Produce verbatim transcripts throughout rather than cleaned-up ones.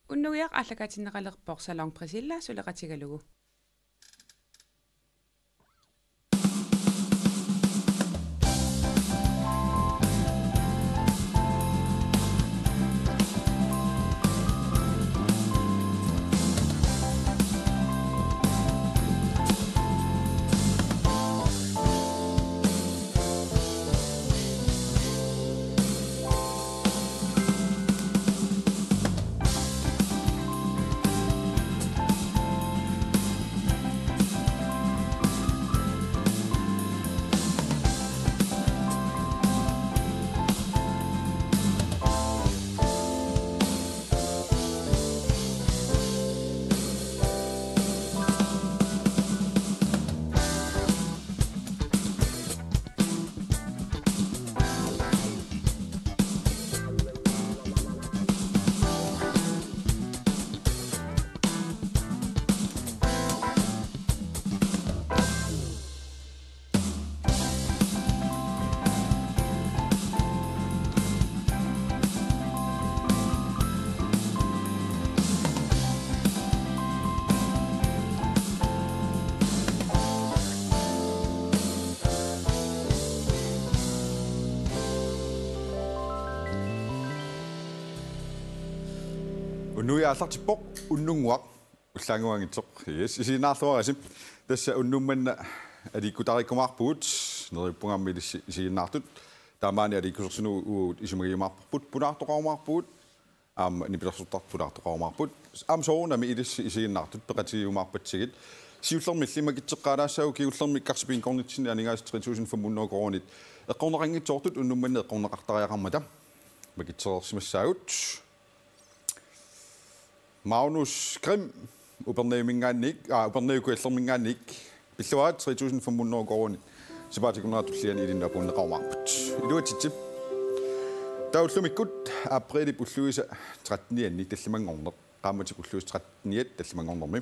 Unnugiaq aallakaatinneqalerpoq Salon Priscilla suleqatigalugu. Unnuit aallartippoq, Unnunnguaq. Ullaannguanngitsoq. Yes, isiginnaarluarisi. Tassa unnuk manna aliikkutaarikkumaarpugut, neriuppunga aamma ilissi isiginnaartut. Taamaani aliikkusersuineq uagut isumagiumaarparput, pulaartoqarumaarpugut, aamma nipilersortartut pulaartoqarumaarput. Aamma soorunami ilissi isiginnaartut peqatigiumaarpatsigit. Siullermilli makitseqqaalaassaagut kingullermi Karsi Bingornitsinni aningaasat tre tusind fem hundrede koruunit eqqorneqanngitsoortut unnuk manna eqqorneqartariaqarmata makitsereersimassaagut. Magnus Grimm, Upernaviuminngaanniit, aa, Upernaviup Kujallerminngaanniit, pilluarit tre tusind fem hundrede koruunit sapaatip akunnera tulliani ilinnut apuunneqarumaarput. Iluatsitsi. Taava ullumikkut aprilip ulluisa trettenianni tallimanngorneq, qaammatip ulluisa tretteniat tallimanngornermi.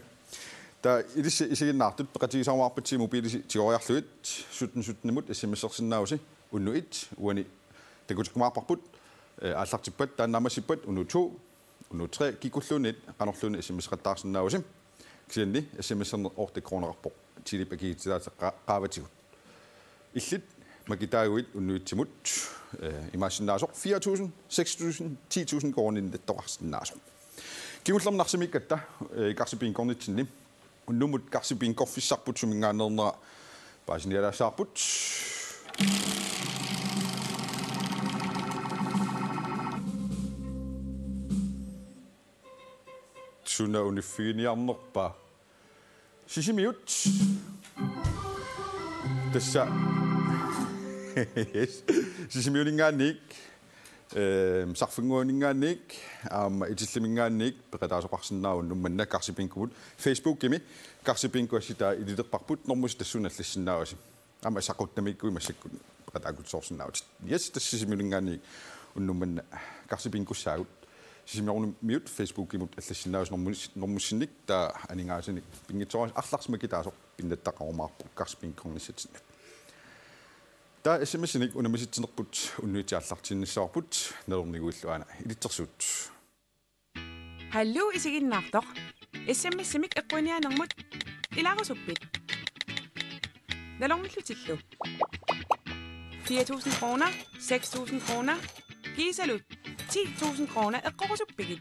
Taava ilissi isiginnaartut peqatigisarumaarpatsigit mobilisi tigoriarlugit sytten sytten-imut S M S-ersinnaavusi, unnuit uani takutikkumaarparput, eh, aallartippat, taanna naammassippat, unnu to, unnu tre, kikkulluunniit qanorluunniit S M S-eqattaarsinnaavusi. Kisianni S M S-erneq otte kroneqarpoq, Telep akikitsitaasa qa-, qaavatigut. Illit makitaaguit unnuitsimut, eh, imaassinnaasoq fire tusind, seks tusind, ti tusind koruuninik nattoqarsinnaasoq. Kingullermik Narsamiikkatta, eh, Karsi Bingornitsinni unnummut Karsi Bingorfissarput suminngaanneernera paasinialaassavarput. Suna uniffiginiarnerpa? Sisimiut. Tassa. Sisimiuninngaanniit, ehm, Sarfannguaninngaanniit, aamma Itilliminngaanniit peqataasoqarsinnaavoq unnuk manna Karsi Bingomut. Facebookimi Karsi Bingo assitaa ililerparput, normusi tassuuna allassinnaavusi. Aamma saqqummiikkuit massakkut peqataakutsoorsinnaavutit. Yes, tassa Sisimiuninngaanniit unnuk manna Karsi Bingossaagut. Sisimiormiut Facebookimut allassinnaavusi normus-, normussinnik, taava aningaasanik pinngitsoorassi arlaat makitaasoq pinnattaqarumaarpoq Karsi Bingornissatsinnut. Taava S M S-inik unammisitsinerput unnuitsi aallartinnissavarput, nalorniguillu aana ilitsersuut. Hallo isiginnaartoq. S M S-imik eqquiniaanermut ilaarusuppit? Nalornillutillu. Fire tusind kroner, seks tusind kroner, kiisalu ti tusind kroner eqqorusuppigit?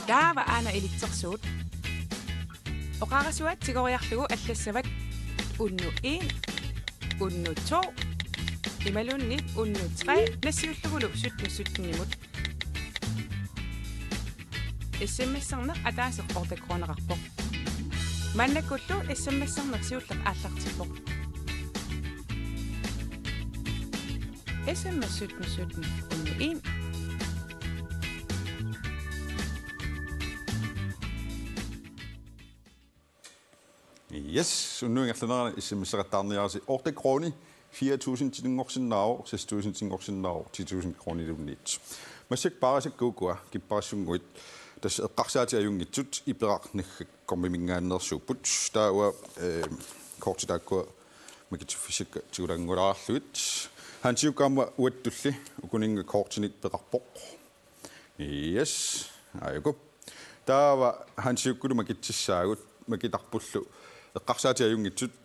Taava aana ilitsersuut. Oqarasuaat tigoriarlugu allassavat unnu en, unnu to, imaluunniit unnu tre, nassiullugulu sytten sytten-imut. S M S-erneq ataaseq otte kroneqarpoq. Maannakkullu S M S-erneq siulleq aallartippoq. S M S sytten sytten unnu en. Yes, unnuup ingerlanerani S M S-eqattaarniarisi otte kroner, fire tusinditinngorsinnaavoq, seks tusindinngorsinnaavoq, ti tusind kroneriluunniit. Massakkut paarisakka ukua kipparissunnguit, tassa eqqarsaatit ajunngitsut, iperaq naggakkormiminngaanneersuupput. Taava, eh, kortit taakkua makitsuffissakka tigulaanngulaarlugit. Hansiukka aamma uattulli ukuninnga kortinik peqarpoq. Yes, aajuku. Taava Hansiukkulu makitsissaagut, makitarpullu eqqarsaatit ajunngitsut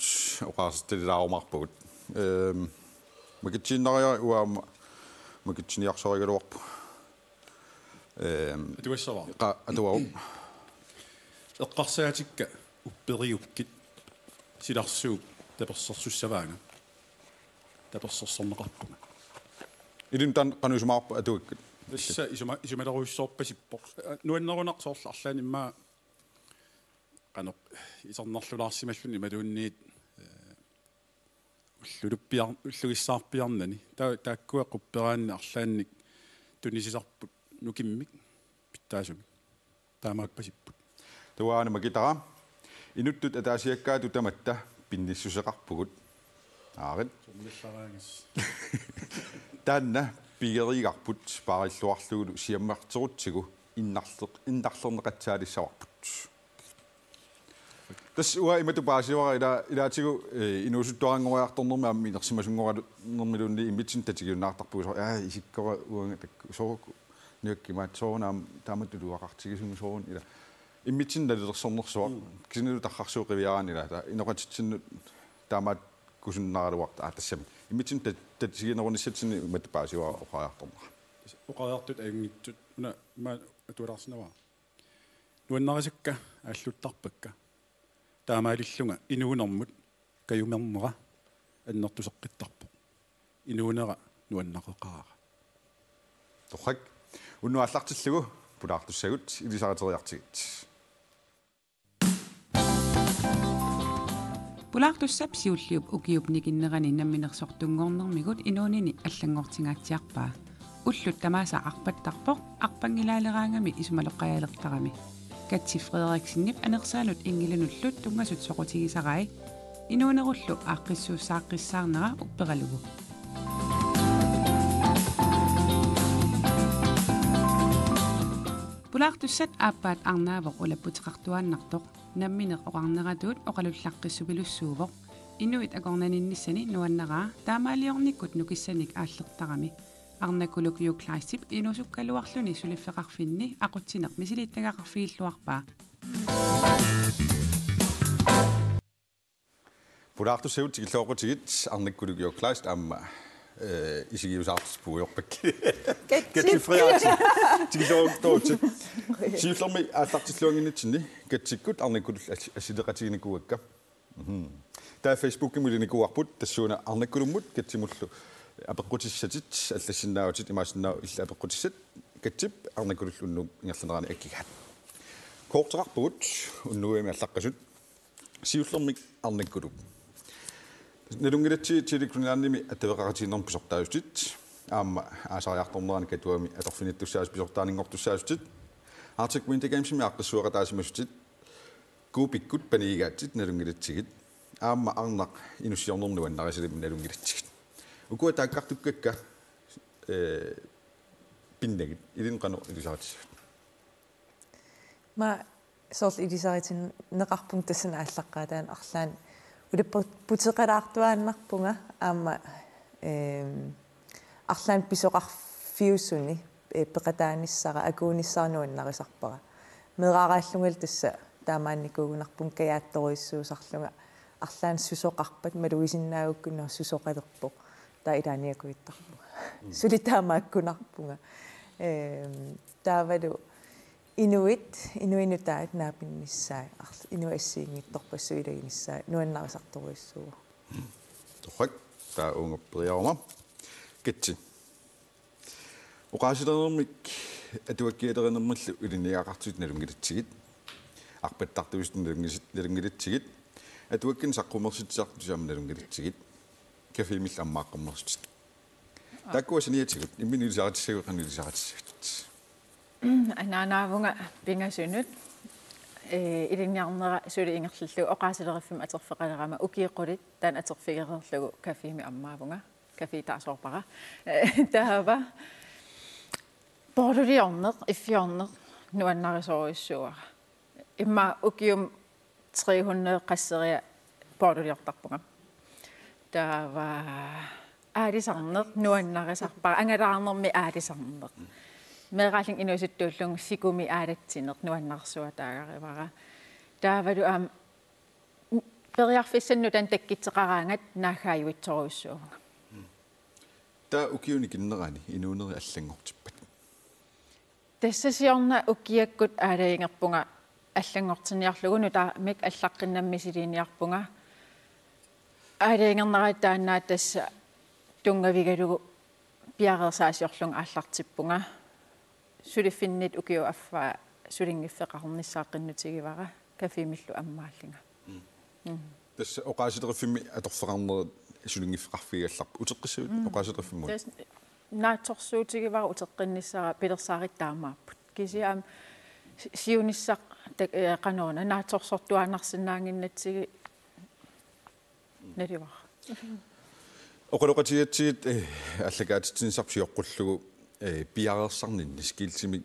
oqaasertalilaarumaarpagut. Ehm, makitsiinnariaruk uanga aamma makitsiniarsarigaluarpunga. Ehm, Atugassavara. Qa-, atuaruk. Eqqarsaatikka upperigukkit silarsuup tapersersussavaanga. Tapersersorneqarpunga. Ilin tan qanoq isumaqarpa atuakkut? Tassa isuma-, isumalerujussuorpasippoq. Nuannerunaq soorlu arlaanni immaqa qanoq isernerlulaarsimalluni imaluunniit, eh, ulluluppiar-, ullugissaarpiarnani. Ta-, taakkua qupperaanni arlaannik tunisisarput nukimmik pitsaasumik. Taamaappasipput. Taava aana makitara. Inuttut ataasiakkaatut tamatta pinnissuseqarpugut. Aarit. Sunnillaraangas. Taanna pigeriigarput paarilluarlugulu siammarterutsigu innarleq-, innarlerneqatsaalissavarput. Tassa uanga imatut paasivara ila-, ilaatigut, eh, inuusuttuaranngoriartornermi aamma inersimasunngornermiluunniit immitsinnut tatigiunnaartarpugut soorlu, aa, isikkora uanga takku, soorlu nuakkimaat soorunami aamma taamatut tuluaqartigisumik soorunami ila. Immitsinnut nalilersornersuaq, mm, kisianni tarrarsuup qiviaraanni ila, taava inoqatitsinnut taamaakkusunnaraluartoq, aa, tassami. Immitsinnut tat-, tatiginerunissatsinnut imatut paasivara oqariartornera. Oqariartut ajunngitsut una ima atualaarsinnavara. Nuannarisakka aalluttarpakka. Taamaalillunga inuunermut kajumernera annertuseqqittarpoq. Inuunera nuannareqaara. Torrak. Unnuallartillugu pulaartussagut ilisariteriartigit. Pulaartussap siulliup ukiup nikinnerani namminersortunngornermigut inuunini allanngortingaatsiarpaa. Ullut tamaasa arpattarpoq, arpanngilaaleraangami isumaloqqajalertarami. Katsi Frederiksenip anersaanut inngilunullu tunngasut soqutigisarai, inuunerullu aaqqissuussaaqqissaarnera upperalugu. Pulaartussat aappaat arnaavoq ulapputeqartuaannartoq, nammineq oqarneratuut oqalullaqqissupilussuuvoq, inuit akornaninnissani nuannaraa taamaaliornikkut nukissanik aallertarami. Arnakkuluk Kleistip inuusukkaluarluni suliffeqarfinni aqutsineq misilittagaqarfigilluarpaa. Pulaartussagut tikilluaqqutigit, Arnakkuluk Kleist aamma, eh, isigiusaartut puigorpakka. Katsi. Katsi Frederiksen. Tikilluaqqutigit. Siullermik aallartilluannginnitsinni Katsikkut Arnakkulullu as-, assileqatiginikuuakka. Mhm. Taava Facebookimi ulinikuuarput tassuuna Arnakkulummut Katsimullu apeqqutissatit allassinnaavatit, imaassinnaavoq illit apeqqutissat Katsip Arnakkulullu unnuup ingerlanerani akkigaat. Korteqarpugut unnuigami allaqqasut. Siullermik Arnakkuluk. Nalunngilatsigit Tele Greenlandimi attaveqaqatigiinnermut pisortaasutit. Aamma aasariartornerani Katuami atorfinittussaasut pisortaaninngortussaasutit. Arctic Winter Gamesimi aaqqissueqataasimassutit. Kuupikkut panigigaatsit nalunngilatsigit. Aamma arnaq inussiornermut nuannarisalimmi nalunngilatsigit. Ukua taakkartukkakka, eh, pinnagit. Ilin qanoq ilisaritissavat? Aamma soorlu ilisaritinneqarpunga tassani aallaqqaataani arlaannik ulapputeqalaartuaannarpunga aamma, ehm, arlaannik pisoqarfiusuni, eh, peqataanissara, akuunissara nuannarisarpara. Meeraaraallungalu tassa taamaannikuugunarpunga kajaattorujussuusarlunga arlaannik susoqarpat malugisinnaagukku, nå, susoqalerpoq. Taava ilaanniakujuttarpunga. Mm. Suli taamaakkunarpunga. Ehm, taavalu inuit, inuinut taava naapinnissaat, arl-, inuit assigiinngitsorpassuit ilaginissaat, nuannarisartorujussuuvoq. Torrak, taava uunga periaruma. Katsi. Oqaasilernermik atuakkialerinermillu ilinniagaqartutit nalunngilatsigit. Arpattartuusutut nalunngilat-, nalunngilatsigit. Atuakkanik saqqummersitsisartutit aamma nalunngilatsigit. Cafémillu ammaaqqummersutit. Taakkua saniatigut, imminut ilisaritissaguit qanoq ilisarissagit? Anaanaavunga pingasunut, eh, ilinniarnera suli ingerlallugu oqaasileriffimmi atorfeqalerama ukiut qulit taanna atorfigereerlugu cafémi ammaavunga, café taasoorpara. Eh, taava booluliorneq, iffiorneq nuannarisorujussuuara. Immaqa ukiumut tre hundrede qasseriarlunga booluliortarpunga. Taava aalisarneq nuannarisarpara, angalaarnermi aalisarneq. Meeraallunga inuusuttuullugu sikumik aalatsineq nuannersuataagarivara. Taavalu aamma periarfissannut taanna takkuttoqaraangat naaggaajuitsorujussuuvunga. Taava ukiuni kinnerani inuunerit allanngortippat? Tassa siorna ukiakkut aalajangerpunga allanngortinniarlugu nutaamik allaqqinnammik misiliiniarpunga. Aalajangernera taanna tassa tunngavigalugu piareersaasiorlunga aallartippunga. Suliffinnit ukiup affaa sulinngiffeqarnissaa qinnutigivara cafémillu ammaallunga. Mm. Mm. Tassa oqaasileriffimmi atorfeqarnerit sulinngiffeqarfigigallarput uteqqissavit? Mm. Oqaasileriffimmi? Tassa naatsorsuutigivara uteqqinnissara, pilersaarutit taamaapput. Kisianni aamma si-, siunissaq tak-, eh, qanoruna naatsorsortuaannarsinnaannginnatsigu nalivara. Oqaloqatigigatsigit, eh, aallakaatitsinissarput sioqqullugu, eh, piareersarninni skiltimik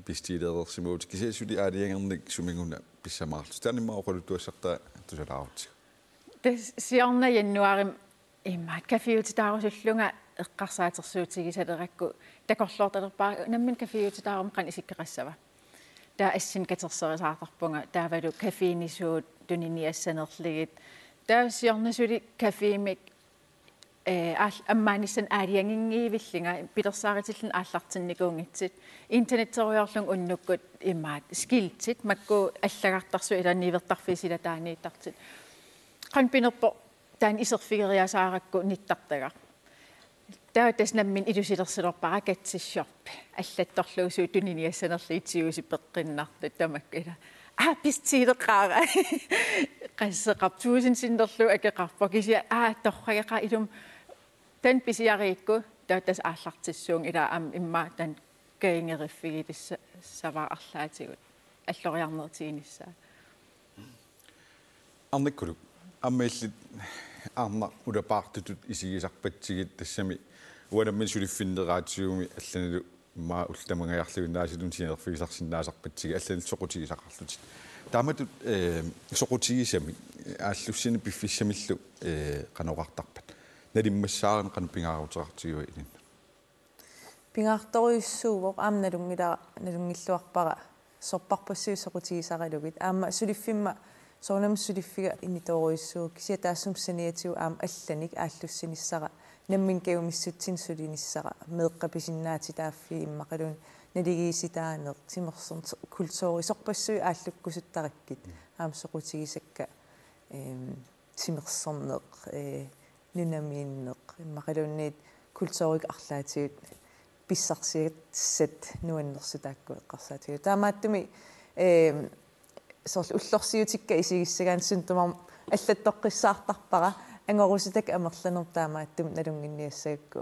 bestillereersimavutit, kisianni suli aalajangernik suminnguuna pissamaarlutit. Taanna immaqa oqaluttuassartaa tusalaarutsigu. Tassa siorna januaarimi immaqa caféutitaarusullunga eqqarsaatersuutigissalerakku takorloortalerpara nammineq caféutitaaruma qanoq isikkoqassava. Taava assut katersorisaartarpunga, taavalu caféni suut tuniniassanerlugit. Taava siorna suli cafémik, eh, aal-, ammaanissamut aalajanginngivillunga, pilersaarutillunga aallartinnikuunngitsut. Internetterujoorlunga unnukkut immaqa skiltit, makku allagartarsut ilaa niuertarfiit silataaniittartut. Qanoq pinerpoq taanna iserfigeriasaarakku nittartagaq. Taava tassa nammineq ilusilersorpara Katsishop. Allattorlugu suut tuniniassanerlugit tigusi peqqinnartut tamakku ilaa. Aa, bestilleqaara. Qasseqarpoq, tusind sinnerlugu akeqarpoq. Kisianni aa, torrageqaara ilumut. Taanna pisiarigukku, taava tassa aallartissuunga ilaa aamma immaqa taanna kajunngeriffigilissavarput arlaatigut alloriarnerutiginissaa. Arnakkuluk, aamma illit arnaq ulapaartutut isigisarpatsigit, tassami uanga nammineq suliffinni raatiumi allanilu immaqa ullut tamangajaarluinnaasiit sinerfigisarsinnaasarpatsigit allanillu soqutigisaqarlutit. Taamatut, eh, soqutigisamik aallussineq piffissamillu, eh, qanoq oqartarpat? Nalimmassaarneq qanoq pingaaruteqartigiva ilinnut? Pingaartorujussuuvoq, aamma nalunngilara, nalunngilluarpara sorpassuit soqutigisaralugit. Aamma suliffimma, soorunami suliffiga initoorujussuuvoq, kisianni taassuma saniatigut aamma allanik aallussinissara, nammineq kajumissutsinnik sulinissara, meeqqat pisinnaatitaaffii immaqaluunniit naligiissitaaneq, timersorneq, kulturi, sorpassuit aallukkusuttarakkit, aamma soqutigisakka, ehm, timersorneq, eh, nunamiinneq, immaqaluunniit kulturikkut arlaatigut pissarsiassat nuannersut taakku eqqarsaatigalugu. Taamaattumik, eh, soorlu ullorsiutikka isigissagaanni suut tamarmik allattoqqissaartarpara, angorusutakka amerlanermut taamaattumik nalunnginniassagakku.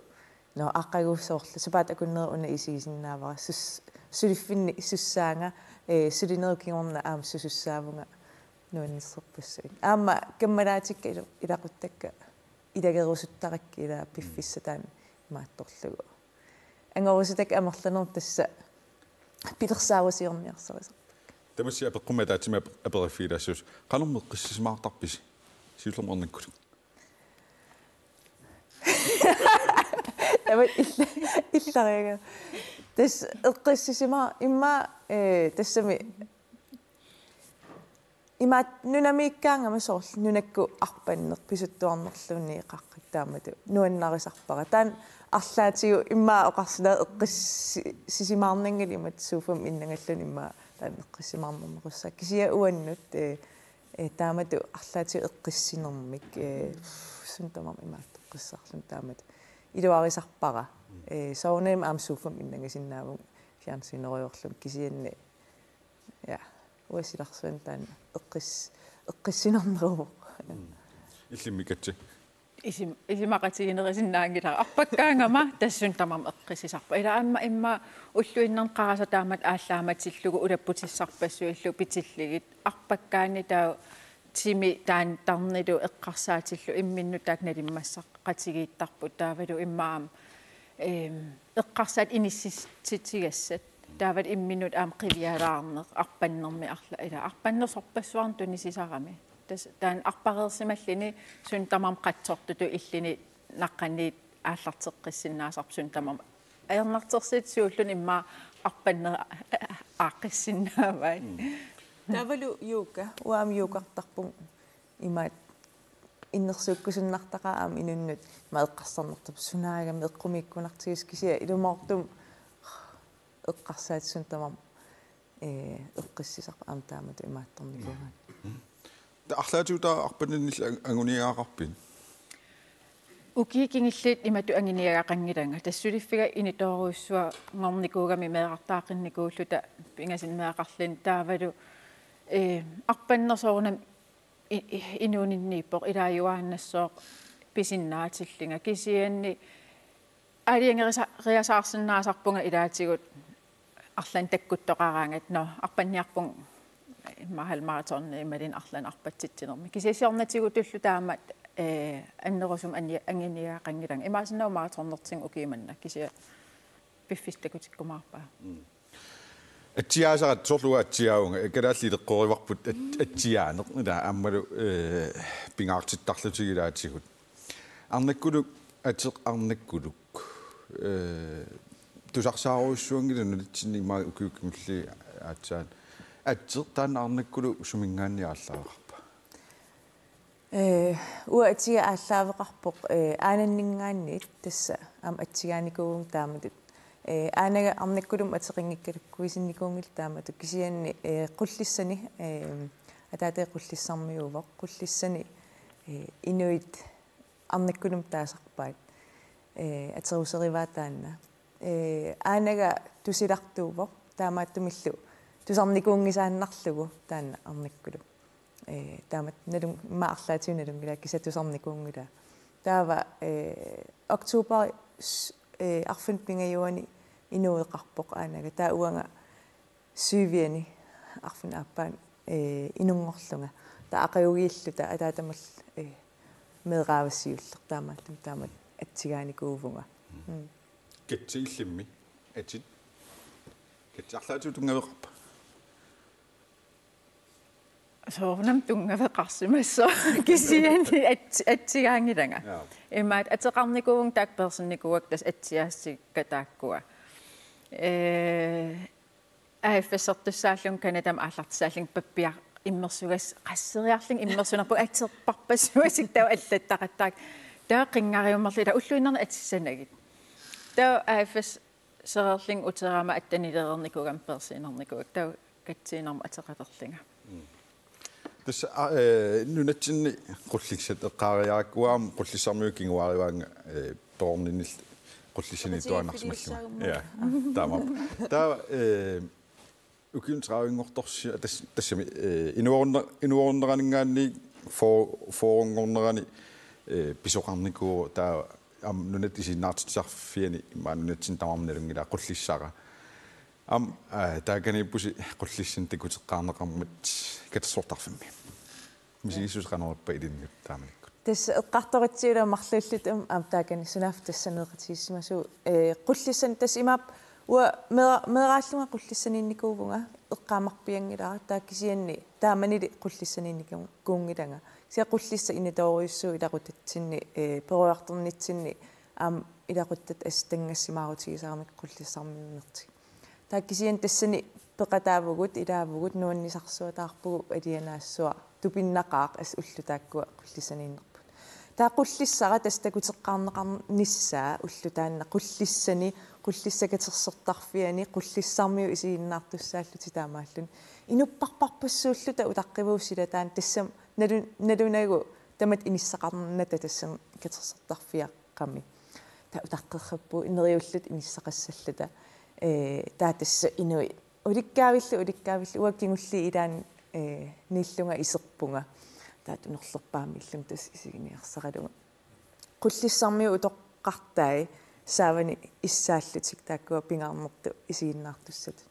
Nå, aqagu soorlu sapaatip akunneri una isigisinnaavara, sus-, suliffinni sussaanga, eh, sulinerup kingorna aamma susussaavunga nuannersorpassuit. Aamma kammalaatikka ilu-, ilaquttakka ilagerusuttarakkit ilaa piffissaq taanna imaattorlugu. Angorusutakka amerlanermut tassa pilersaarusiorniarsarisarpakka. Tamassi apeqqummi ataatsimik ape-, aperiffigilaassavasi. Qanormi eqqissisimaartarpisi? Siullermik Arnakkuluk. Tamat illa-, illariaga. Tassa eqqissisimaa-, immaqa, eh, tassami imaattoq nunamiikkaangama soorlu nunakkut arpanneq pisuttuarnerluunniit qaqqat taamatut nuannarisarpara. Taanna arlaatigut immaqa oqarsinnaa eqqissisimaarnanngilaq imatut sofami innangalluni immaqa taanna eqqissisimaarnernequssaaq. Kisianni uannut, eh, eh, taamatut arlaatigut eqqissinermik, eh, suut tamarmik imaattoqqissaarluni taamatut iluarisarpara. Eh, soorunami aamma sofami innangasinnaavunga fjernsynerujoorlunga kisianni. Ja, uanga silarsuanni taanna eqqis-, eqqissinerneruvoq. Mm. Illimmi Katja? Isim-, isumaqatiginerusinnaanngilara. Arpakkaangama tassa suut tamarmik eqqissisarpara. Ilaa aamma immaqa ulluinnarni qarasaq taamatut aallaamatillugu ulapputissarpassuillu pitillugit. Arpakkaanni taava timi taanna tarnilu eqqarsaatillugu imminnut taakku nalimmassaqatigiittarput taavalu immaqa aamma, ehm, eqqarsaat inissititigassat. Taavalu imminnut aamma qiviaraarneq, arpannermi arla-, ilaa, arpanneq sorpassuarnik tunisisarami. Tassa taanna arpareersimalluni suut tamarmik qatsortutut illuni naqqaniit aallarteqqissinnaasarput suut tamarmik Ajornartorsiut suulluni immaqa arpanneq aaqqissinnaavai. Taavalu yoga, uanga aamma yogartarpunga imaattoq innersuukkusunnartaqaaq aamma inunnut ima eqqarsarnartarpoq sunaagami eqqumiikkunartigisoq kisianni ilumoortumik eqqarsaatigisumik tamarmik ee, eqqissisarput aamma taamatut imaattornikuugaanni. Arlaatigut taava arpanninnillu anguniagaqarpit? Ukiut kingulliit imatut anguniagaqanngilanga. Tassa suliffiga initoorujussuanngornikuugami meerartaaqinnikuulluta pingasut meeraqarluni taavalu ee, arpanneq soorunami i- i- inuuninniippoq ilaajuaannassooq pisinnaatillunga kisianni aalajangerisa- riasaarsinnaasarpunga ilaatigut arlaannik takkuttoqaraangat, nå, arpanniarpunga immaqa halvmarathoni imaluunniit arlaannik arpatsitsinermi. Kisianni siornatigutullu taama ee, annerusumik anni- anguniagaqanngilanga. Imaassinnaavoq marathonnertigut ukiumanna kisianni piffissaq takutikkumaarpaa. Atsiaasarat soorlu atsiaavunga kalaallit ileqqorivarput at- atsiaaneq ila aammalu ee, pingaartittarlutik ilaatigut. Arnakkuluk ateq arnakkuluk ee, tusarsaarujussuanngilaq nunatsinni immaqa ukiut kingulliit aatsaat. Ateq taanna arnakkuluk suminngaanniit aallaaveqarpa? Ee, uanga atiga aallaaveqarpoq ee, aananninngaanniit tassa aamma atsigaanikuuvunga taamatut. Ee, aanaga arnakkulumik ateqanngikkalukkuisinnikuunngilaq taamatut kisianni ee, Qullissani ee, ataataa Qullissarmiuuvoq Qullissani ee, inuit arnakkulumik taasarpaat ee, ateruserivaat taanna. Ee, aanaga tusilartuuvoq taamaattumillu tusarnikuunngisaannarlugu taanna arnakkuluk. Ee, taamatut nalun- immaqa arlaatigut nalunngilaa kisianni tusarnikuunngilaa. Taava ee, oktober s- ee, arfineq-pingajuanni inuueqarpoq aanaga. Taava uanga syvianni arfineq-aappaani ee, inunngorlunga. Taava aqagugiilluta ataatamillu ee, meeraavassi siulleq taamaattumik taamatut atsigaanikuuvunga. Mm. Katsi illimmi atit? Katsi arlaatigut tunngaveqarpa? Soorunami tunngaveqarsimassooq kisianni at- atsigaanngilanga. Jaa. Imaattoq ateqarnikuuvunga taakku peersinnikuuakka tassa atsiaassikka taakkua. Ee, A F S-ertussaallunga Canadamut aallartissaallunga pappiaq immersugassaq qasseriarlunga immersunerpunga aterparpassuusik taava allattaqattaaq. Taava qinngariummerlunga taava ulluinnarni atissanagit. Taava A F S sereerlunga uterama attanilereernikuugama peersiinnarnikuuakka taava katsiinermut ateqalerlunga. Tassa a- ee, nunatsinni Qullissat eqqaariarakku aamma Qullissarmiut kinguaarivaannga ee, perorninnillu Qullissani tuaannarsimallunga. Ja, taamaappoq. Taava ee, ukiuni tredivinngortorsi- tas- tassami ee, inuerunner- inuerunneraninngaanniit for- fyrrenngornerani ee, pisoqarnikuuvoq taava aamma nunatta isiginnaartitsisarfiani immaqa nunatsinni tamarmi nalunngilaa Qullissara. Aamma ee, taakaniippusi Qullissani takuteqqaarneqarmat katersortarfimmi. Misigissuseq qanoq ippa ilinnut taamanikkut? Tassa eqqartoratsigu marluulluta aamma taakani sunaaffa tassaneeqatigiissimasugut ee, Qullissani tassa imaappoq uanga meera- meeraallunga Qullissaniinnikuuvunga eqqaamarpianngilara taava kisianni taamanili Qullissaniinnikuunngilanga. Kisianni Qullissat initoorujussuuvoq ilaqutatsinni ee, peroriartornitsinni aamma ilaquttatta assut tanngassimaarutigisarami Qullissarmiunnertik. Taava kisianni tassani peqataavugut, ilaavugut, nuannisarsuataarpugut alianaassuaq tupinnaqaaq assut ullut taakkua Qullissaniinnerput. Taava Qullissara tassa takuteqqaarneqarnissaa ulloq taanna Qullissani, Qullissat katersortarfiani, Qullissarmiut isiginnaartussaallutik taamaalilluni. Inupparparpassuulluta utaqqivugut silataanni tassami nalu- nalunagu tamatta inissaqarnata tassami katersortarfiaqqami. Taava utaqqerrappugut ineriulluta inissaqassalluta. Ee, taava tassa inuit ulikkaavillu, ulikkaavillu, uanga kingulliit ilaanni ee, niillunga iserpunga. Taava tunorlerpaamiillunga tassa isiginiarsaralugu. Qullissarmiut utoqqartai saavani issaallutik taakkua pingaarnertut isiginnaartussatut.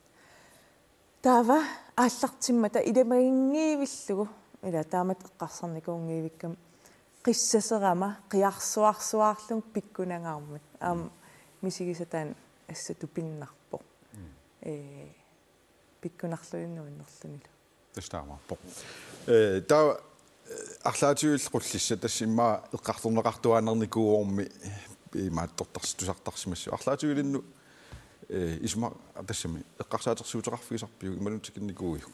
Taava aallartimmata ilumaginngivillugu ila taamatut eqqarsarnikuunngivikkami qissaserama qiarsuarsuarlunga pikkunangaarmat. Aamma misigisaq taanna assut tupinnarpoq. Ee, pikkunarluni nuannerlunilu. Tassa taamaappoq. Ee, taava ee, arlaatigut Qullissat tassa immaqa eqqartorneqartuaannarnikuuvormi imaattortarsi- tusartarsimassooq. Arlaatigut ilinnut Ee, isuma tassami eqqarsaatersuuteqarfigisarpiuk imaluunniit tikinnikuuiuk?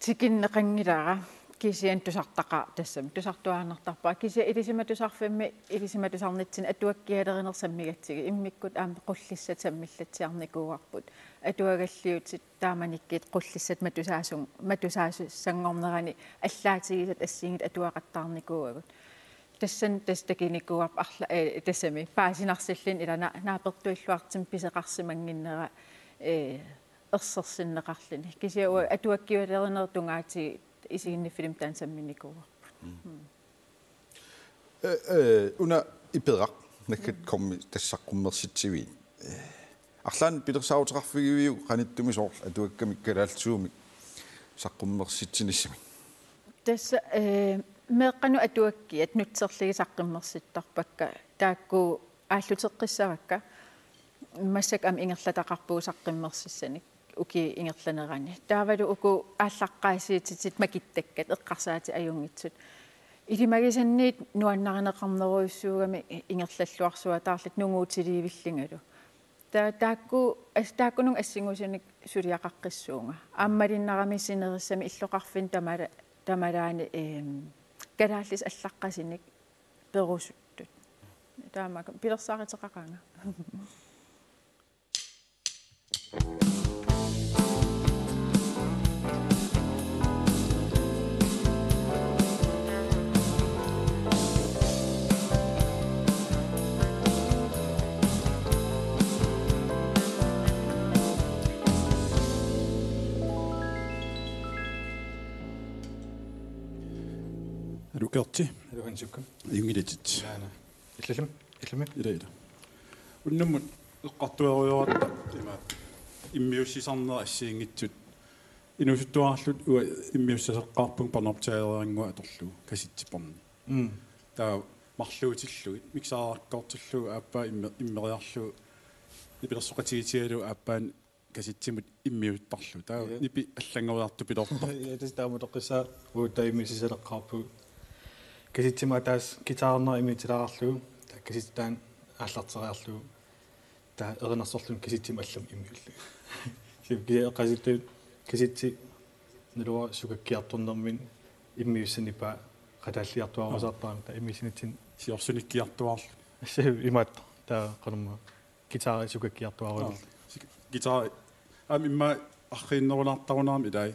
Tikinneqanngilara, kisianni tusartaqa-, tassami tusartuaannartarpara. Kisianni ilisimatusarfimmi ilisimatusarnitsinni atuakkialerineq sammigatsigu. Immikkut aamma qullissat sammillatsiarnikuuarput. Atuagalliutit taamanikkut qullissat matusaasun-, matusaasussanngornerani allaatigisat assigiinngitsut atuaqattaarnikuuagut. Tassani tassa takunikuuarput arla-, ee, tassami paasinarsilluni ila na-, naapertuilluartumik pisoqarsimannginnera, ee, ersersinneqarluni. Kisianni uanga atuakkialerinerup tungaatigut isiginniffilimmik taanna samminikuuarput. Mm. Mm. Ee, ee, una Iperaq, Nakkat Kormi tassa saqqummersitsiviit. Ee, arlaannik pilersaaruteqarfigiviuk qanittumi soorlu atuakkamik kalaallisuumik saqqummersitsinissamik? Tassa, ee, meeqqanut atuakkiat nutserlugit saqqummersittarpakka, taakku aalluteqqissavakka, massakkut aamma ingerlataqarpugut saqqummersissanik ukiup ingerlanerani. Taavalu uku aallaqqaasiutitit makittakkat eqqarsaatit ajunngitsut. Ilimagisanniit nuannarineqarnerujussuugami ingerlalluarsuataarlutik nunguutilivillungalu. Ta-, taakku, as-, taakkununnga assingusunik suliaqaqqissuunga. Aamma malinnaramik sinerissami illoqarfinni tamala-, tamalaani, eem, kalaallisut allaqqasinik perusuttut. Taamaakka pilersaaruteqaqaanga. Alukerti. Alukansukkam. Ajunngilaq. Aana. Illallami, illami. Ila, ila. Unnummut eqqartuerujoratta imaattoq immiussisarneq assigiinngitsut. Inuusuttuaralluta uanga immiussasoqaarpunga Bornholm Teaterannguaq atorlugu kassettipporni. Mm. Taava marluutillugit, mixerakkoortillugu aappaa imme-, immeriarlugu nipilersoqatigiitigalugu aappaanni kassettimut immiuttarlugu. Taava Ja. nipi allanngoriartupiloortarpoq. Ja, tassa taama toqqissaa uagut immiussisaleqqaarpugut. Kassettimut ataaseq guitarerneq immiutilaarlugu, taava kassetti taanna aallarteriarlugu. Taava erinarsorluni kassettimut allamut immiullugu. Kisianni eqqaasilluni kassetti naluara sukakkiartornermini immiussaq nipaa qataalliartuaarusaartarami taava immiussinitsinni. Siorsunikkiartuaarluni. Tassa imaattoq taava qanormaa. Guitari sukakkiartuaarulerlugu. Aa, sik-, guitari. Aamma immaqa arriinnerulaartarunarami ilai.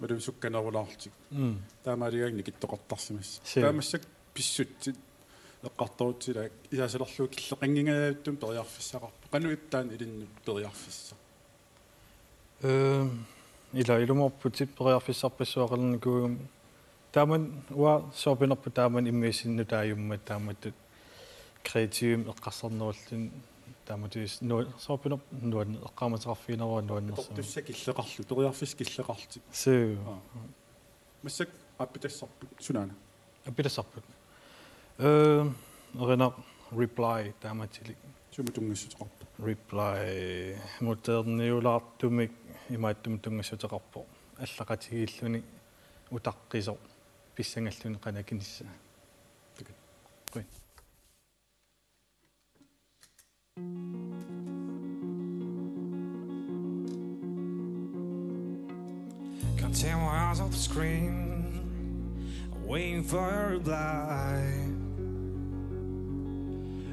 Malun sukkanerulaarlutik. Mm. Taamaaligaanni nikittoqartarsimassaaq. Suu. Taava massakkut pissutsit eqqartorutsigit ilaa isaasalerlugu killeqanngingajavittumik periarfissaqarpoq. Qanoq ippa taanna ilinnut periarfissaq? Ehm, ila ilumoorputit periarfissarpassuaqalernikuugami. Taamani uanga soorpinerput taamani immiussineq nutaajummat taamatut kreativimik eqqarsarnerulluni taamatut nua-, soorpinerput nuan-, eqqaamateqarfigineruara nuannersunik. Atortussat killeqarlutik, periarfissat killeqarlutik. Suu. Aa. Massakkut aappitassarput sunaana? Aappitassarput. Ehm, erinaq Reply taamatilik. Sumut tunngassuteqarpa? Reply moderniulaartumik imaattumik tunngassuteqarpoq. Allaqatigiilluni utaqqisoq pissangalluni qanoq akinissaa. Takuuk. Qujan. Can't take my eyes off the screen, waiting for a reply.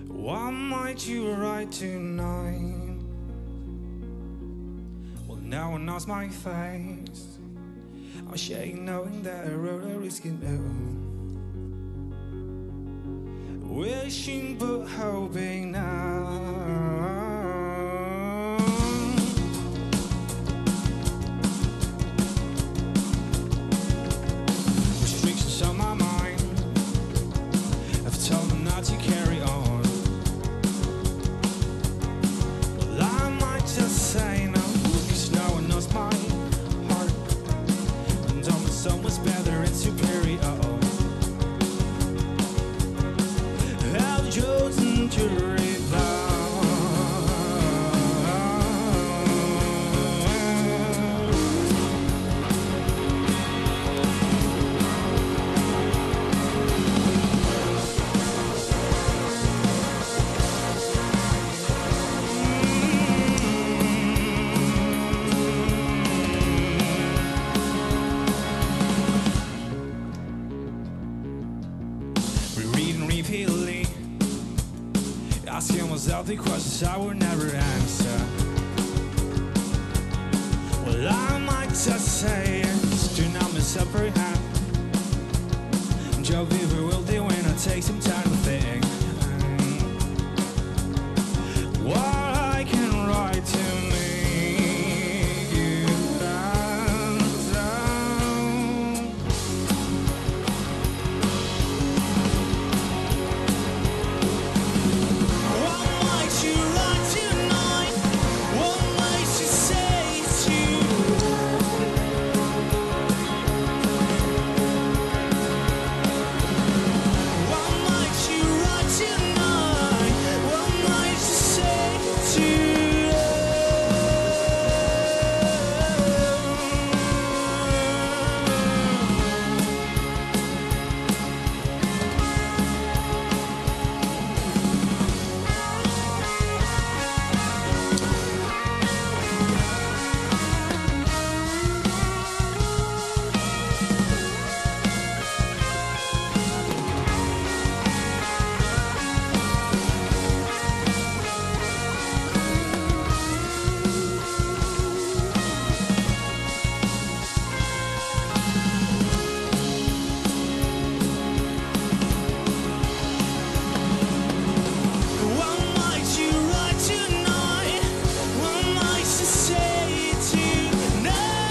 What might you write tonight? Well, no one knows my face. I'm ashamed knowing that I wrote a risky note. Wishing but hoping now. Restrictions on my mind have told me not to carry on. Well, I might just say no, 'cause no one knows my heart. And almost someone's better and superior. Have chosen to rebound. All the questions I will never answer. Well, I might just say it. Do not misapprehend. Joe Beaver will do when I take some time to think. What I can write to make you understand. What might you write tonight? What might you say to What might you write tonight? What might you say to What might you write tonight? What might you say tonight?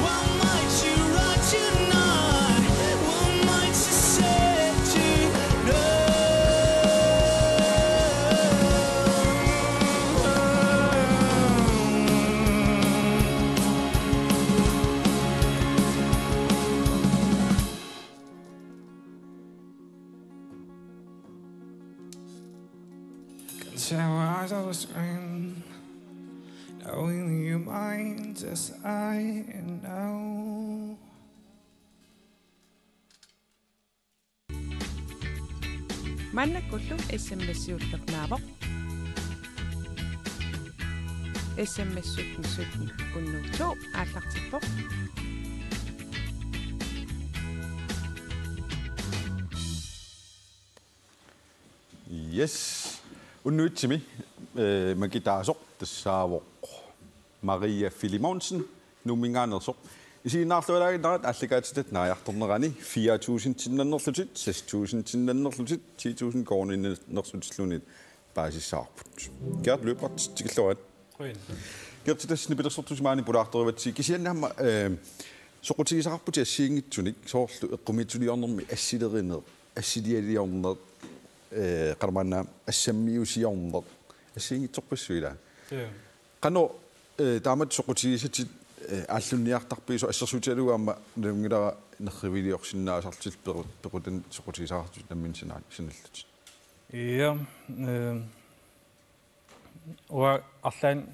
What might you write tonight? What might you say tonight? Can tear eyes off a screen, knowing you mind as I know. Maannakkullu S M S-iulleq naavoq. S M S sytten sytten hundrede to aallartippoq. Yes. Unnuitsimi, eh, makitaasoq tassaavoq Maria Filemonsen, Nuumminngaanneersoq. Isiginnaarlualaaginnarat aallakaatitatta naajartornerani fire tusindinnannerlutit, seks tusindinnannerlutit, ti tusind koruuniinnerlutilluunniit paasissavarput. Gert Lyberth, tikilluarit. Qujan. Gert, tassa nipilersortusi maani pulaartorivatsigit, kisianni aamma, eh, soqutigisaqarputit assigiinngitsunik, soorlu eqqumiitsuliornermi assilerineq, assilialiorneq, eh, qanormaanna assammiusiorneq, assigiinngitsorpassuit, ilaa? Ja. Qanoq, eh, taamatut soqutigisatit, eh, aallunniartarpigit, soorlu assersuutigalugu aamma nalunngilara nerriviliorsinnaasarlutit pequ-, pequtanik soqutigisaqartutit nammineq sina-, sinallutit? Ja, eh, uanga arlaannik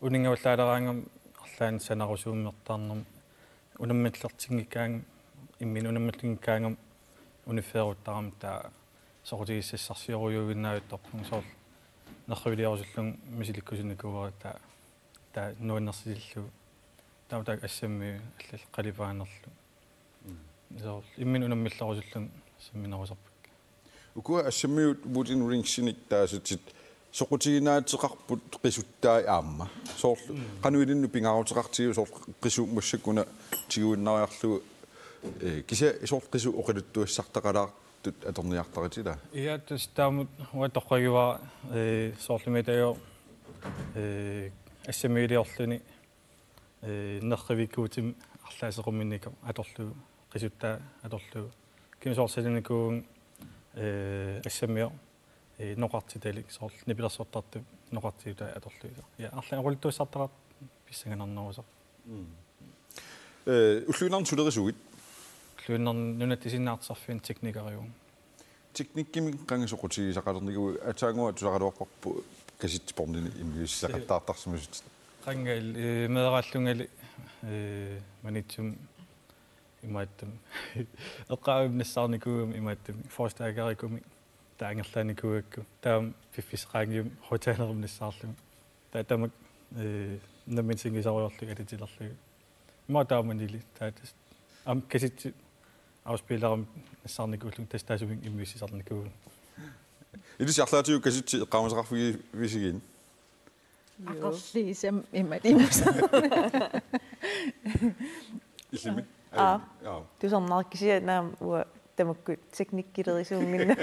uninngavallaaleraangama arlaannik sanarusuummertarnermi unammillertinngikkaangama, imminut unammillertinngikkaangama uniffeeruttarama taava soqutigissassarsiorujuinnavittorpunga, soorlu nerriviliorusuttunga misilikkusunnikuuara taava, taava nuannersitillugu. Taava taakku assammiut allallu qalipaanerlu. Mm. Soorlu imminut unammillerusullunga samminerusarpakka. Ukua assammiut Wooden Ringsinik taasatit soqutiginaateqarput qisuttai aamma. Soorlu, mm, qanoq ilinnut pingaaruteqartigiuk, soorlu qisut massakkut una tiguinnariarlugu, eh, kisianni soorlu qisut oqaluttuassartaqalaartut atorniartarit, ilaa? Ja, tassa taamatut uanga toqqagivara, eh, soorlu mitajo, eh, assammiiliorluni, eh, nerrivikkuutimik arlaat sequminnikoq atorlugu, qisuttaa atorlugu. Kisianni soorlu salinikuuvunga, eh, assammioq, eh, noqartitalik, soorlu nipilersortartut noqartitai atorlugit. Ja, arlaannik oqaluttuassartaqartut pissanganarnerusarput. Mm. Eh, ulluinnarni sulerisuit? Ulluinnarni Nunatta Sinaartorsiorfiani teknikeriuvunga. Teknikkimik qanga soqutigisaqalernikuuit? Aatsaannguaq tusaraluarparput kassettebåndini immiussisaqattaartarsimasut. Qanga illit, eh, meeraallungali, eh, Maniitsumi imaattumik eqqaavimmi nassaarnikuugami imaattumik forstærkerikumik taava angerlaannikuugakku, taava piffissaq qaangiumi højttalerimik nassaarlunga. Taava tamakku, eh, nammineq singisarujoorlugit atatilerlugit. Immaqa taamanili, taava tassa aamma kassetti afspillerimik nassaarnikuullunga, tassa taassuminnga immiussisarnikuuvugut. Ilissi arlaatigut kasutsit eqqaamasaqarfigivisigiinni? Aqerliisam imat imusa. Illimmi? Aa. Aa. Tusarnaarpara kisianni aamma uanga tamakku teknikkilerisuunnginnama.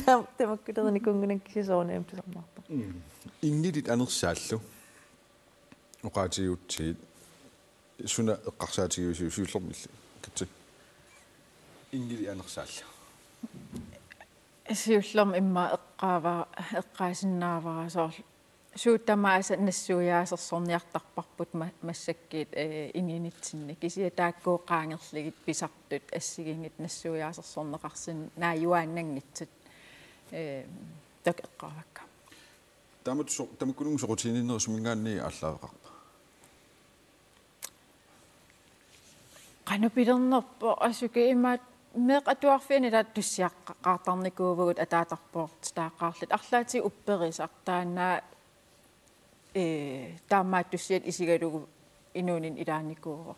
Tam-, tamakkulerunikuunnginnama kisianni soorunami tusarnaarpara. Mm. Inngilit anersaallu. Oqaatigigutsigit suna eqqarsaatigivisiuk siullermik illit? Katsi. Inngilit anersaallu. Siullermik immaqa eqqaava-, eqqaasinnaavara soorlu suut tamaasa nassuiaasersorniartarparput ma-, massakkut, eh, inuunitsinni. Kisianni taakku qaangerlugit pisartut assigiinngitsut nassuiaasersorneqarsinnaajuaannanngitsut, eh, taakku eqqaavakka. Taamatut so-, tamakkununnga soqutiginninnerit suminngaanniit aallaaveqarpa? Qanoq pilernerpoq, asuki imaat meeqqat atuarfianni taava tussiaqqaartarnikuuvugut ataatarpoortitaaqqaarluta. Arlaatigut upperisaq taanna, ee, taamaattussiat isigalugu inuuninni ilaanikuuvoq.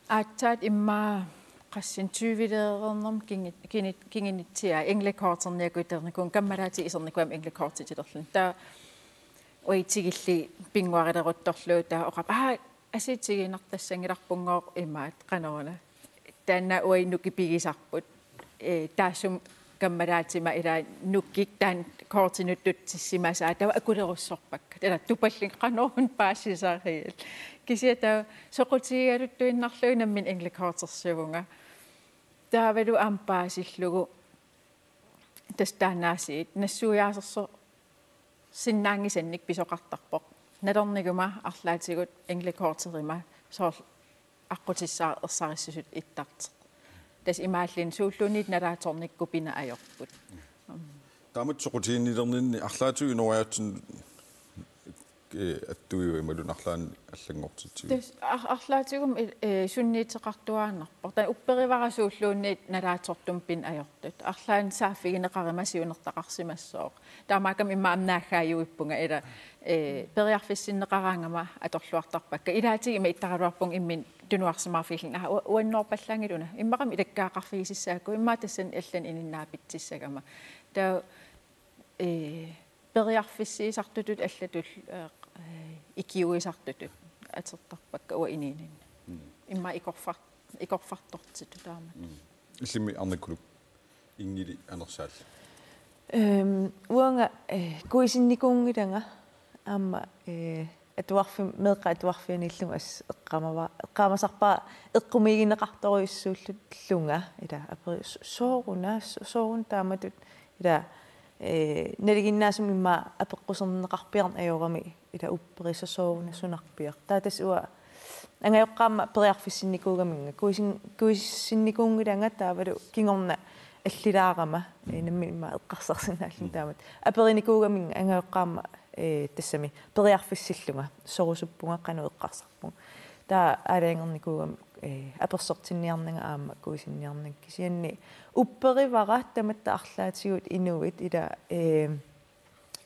Aatsaat immaqa qassinik tyveleereernermut kingi-, kini-, kingunitsia englekortiniakuternikuuvunga, kammalaativut isernikuummata englekortitilerluni. Taava uagut tikillugu pinnguarileruttorlugu taava oqarpoq: Aa, assigiinngitsut tigiinnartassanngilarpunngooq imaat qanoruna. Taanna uagut nukipigisarput. Ee, taassuma kammalaatima ilaa nukik taanna kortinut tutsissimasaa taava akulerussorpakka. Taava tupallunga qanoruna paasisariat. Kisianni taava soqutigigaluttuinnarlugu nammineq englekortersivunga. Taavalu aamma paasillugu tassa taanna aasiit nassuiaasersorsinnaanngisannik pisoqartarpoq. Nalorniguma arlaatigut englekorterima soorlu aqqutissaaq ersarissutut ittartoq. Tassa imaalluni suulluunniit nalaatsornikkut pinneq ajorput. Taamatut soqutiginnilerninni arlaatigut inooriaatsinnut, eh, attuiva imaluunniit arlaannik allanngortitsiviuk? Tassa ar-, arlaatigummi, eh, sunniuteqartuaannarpoq. Taanna upperivara suulluunniit nalaatsortumik pinneq ajortut. Arlaannik saaffigineqaruma siunertaqarsimassooq. Taamaakkami immaqa aamma naaggaajuippunga ilaa, eh, periarfissinneqaraangama atorluartarpakka. Ilaatigut ima ittaraluarpunga imminut tunuarsimaarfigillunga: Aa, u-, uannoorpallaanngilaq una. Immaqami ilakkaaqqaarfigisassaakku. Immaqa tassani allanik ininnaapitsissagama. Taava, eh, periarfissiisartutut allatut, eh, ikiuisartutut atortarpakka uanga inuuninni. Mm. Immaqa ikorfar-, ikorfartortitut taamatut. Mm. Illimmi Arnakkuluk, inngilit anersaallu. Ehm, uanga, eh, kuisinnikuunngilanga aamma, eh, atuarfim-, meeqqat atuarfianni illunga assut eqqaamava-, eqqaamasarpara eqqumiigineqartorujussuullunga ilaa aperi-, so-, sooruna, so-, sooruna taamatut ilaa, eh, nalinginnaasumik immaqa apeqquserneqarpiarneq ajorami ilaa upperisaq sooruna sunarpiaq. Taava tassa uanga angajoqqaama periarfissinnikuugaminnga, kuisin-, kuisinnikuunngilanga taavalu kingorna allilaarama, eh, nammineq immaqa eqqarsarsinnaallunga taamatut. Aperinikuugaminnga angajoqqaama, eh, tassami periarfissillunga, sorusuppunga qanoq eqqarsarpunga. Taava aalajangernikuugama, eh, apersortinniarnanga aamma kuisinniarnanga kisianni upperivara tamatta arlaatigut inuit ilaa, eh,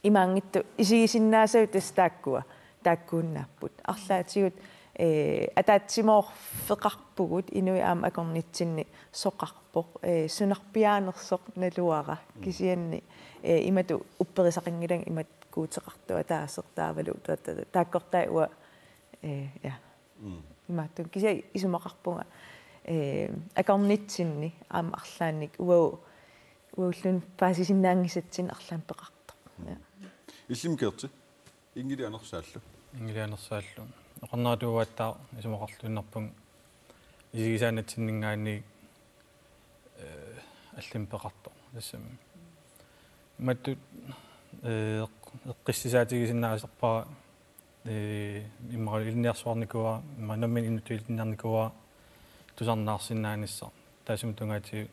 imaanngitsoq isigisinnaasavut tassa taakkua, taakkuunnaapput. Arlaatigut, eh, ataatsimoorfeqarpugut inuit aamma akornatsinni soqarpoq, eh, sunarpiaanersoq naluara. Mm. Kisianni, eh, imatut upperisaqanngilanga imatut guuteqartoq ataaseq taavalu ta-, ta-, taakkortai uanga, eh, ja. Mm. Imaattumik kisianni isumaqarpunga, eh, akornatsinni aamma arlaannik uagut, uagulluunniit paasisinnaanngisatsinnut arlaannik peqartoq. Mm. Ja. Illimmi Gerti, inngilit anersaallu. Inngilit anersaallu. Oqarneratuugatta isumaqarluinnarpunga isigisaannatsinninngaanniit, eh, allamik peqartoq. Tassami. Imatut, eh, eq-, eqqissisaatigisinnaasarpara, eh, immaqa ilinniarsuarnikuuara, immaqa nammineq inuttut ilinniarnikuuara tusarnaarsinnaanissaq. Taassuma tungaatigut,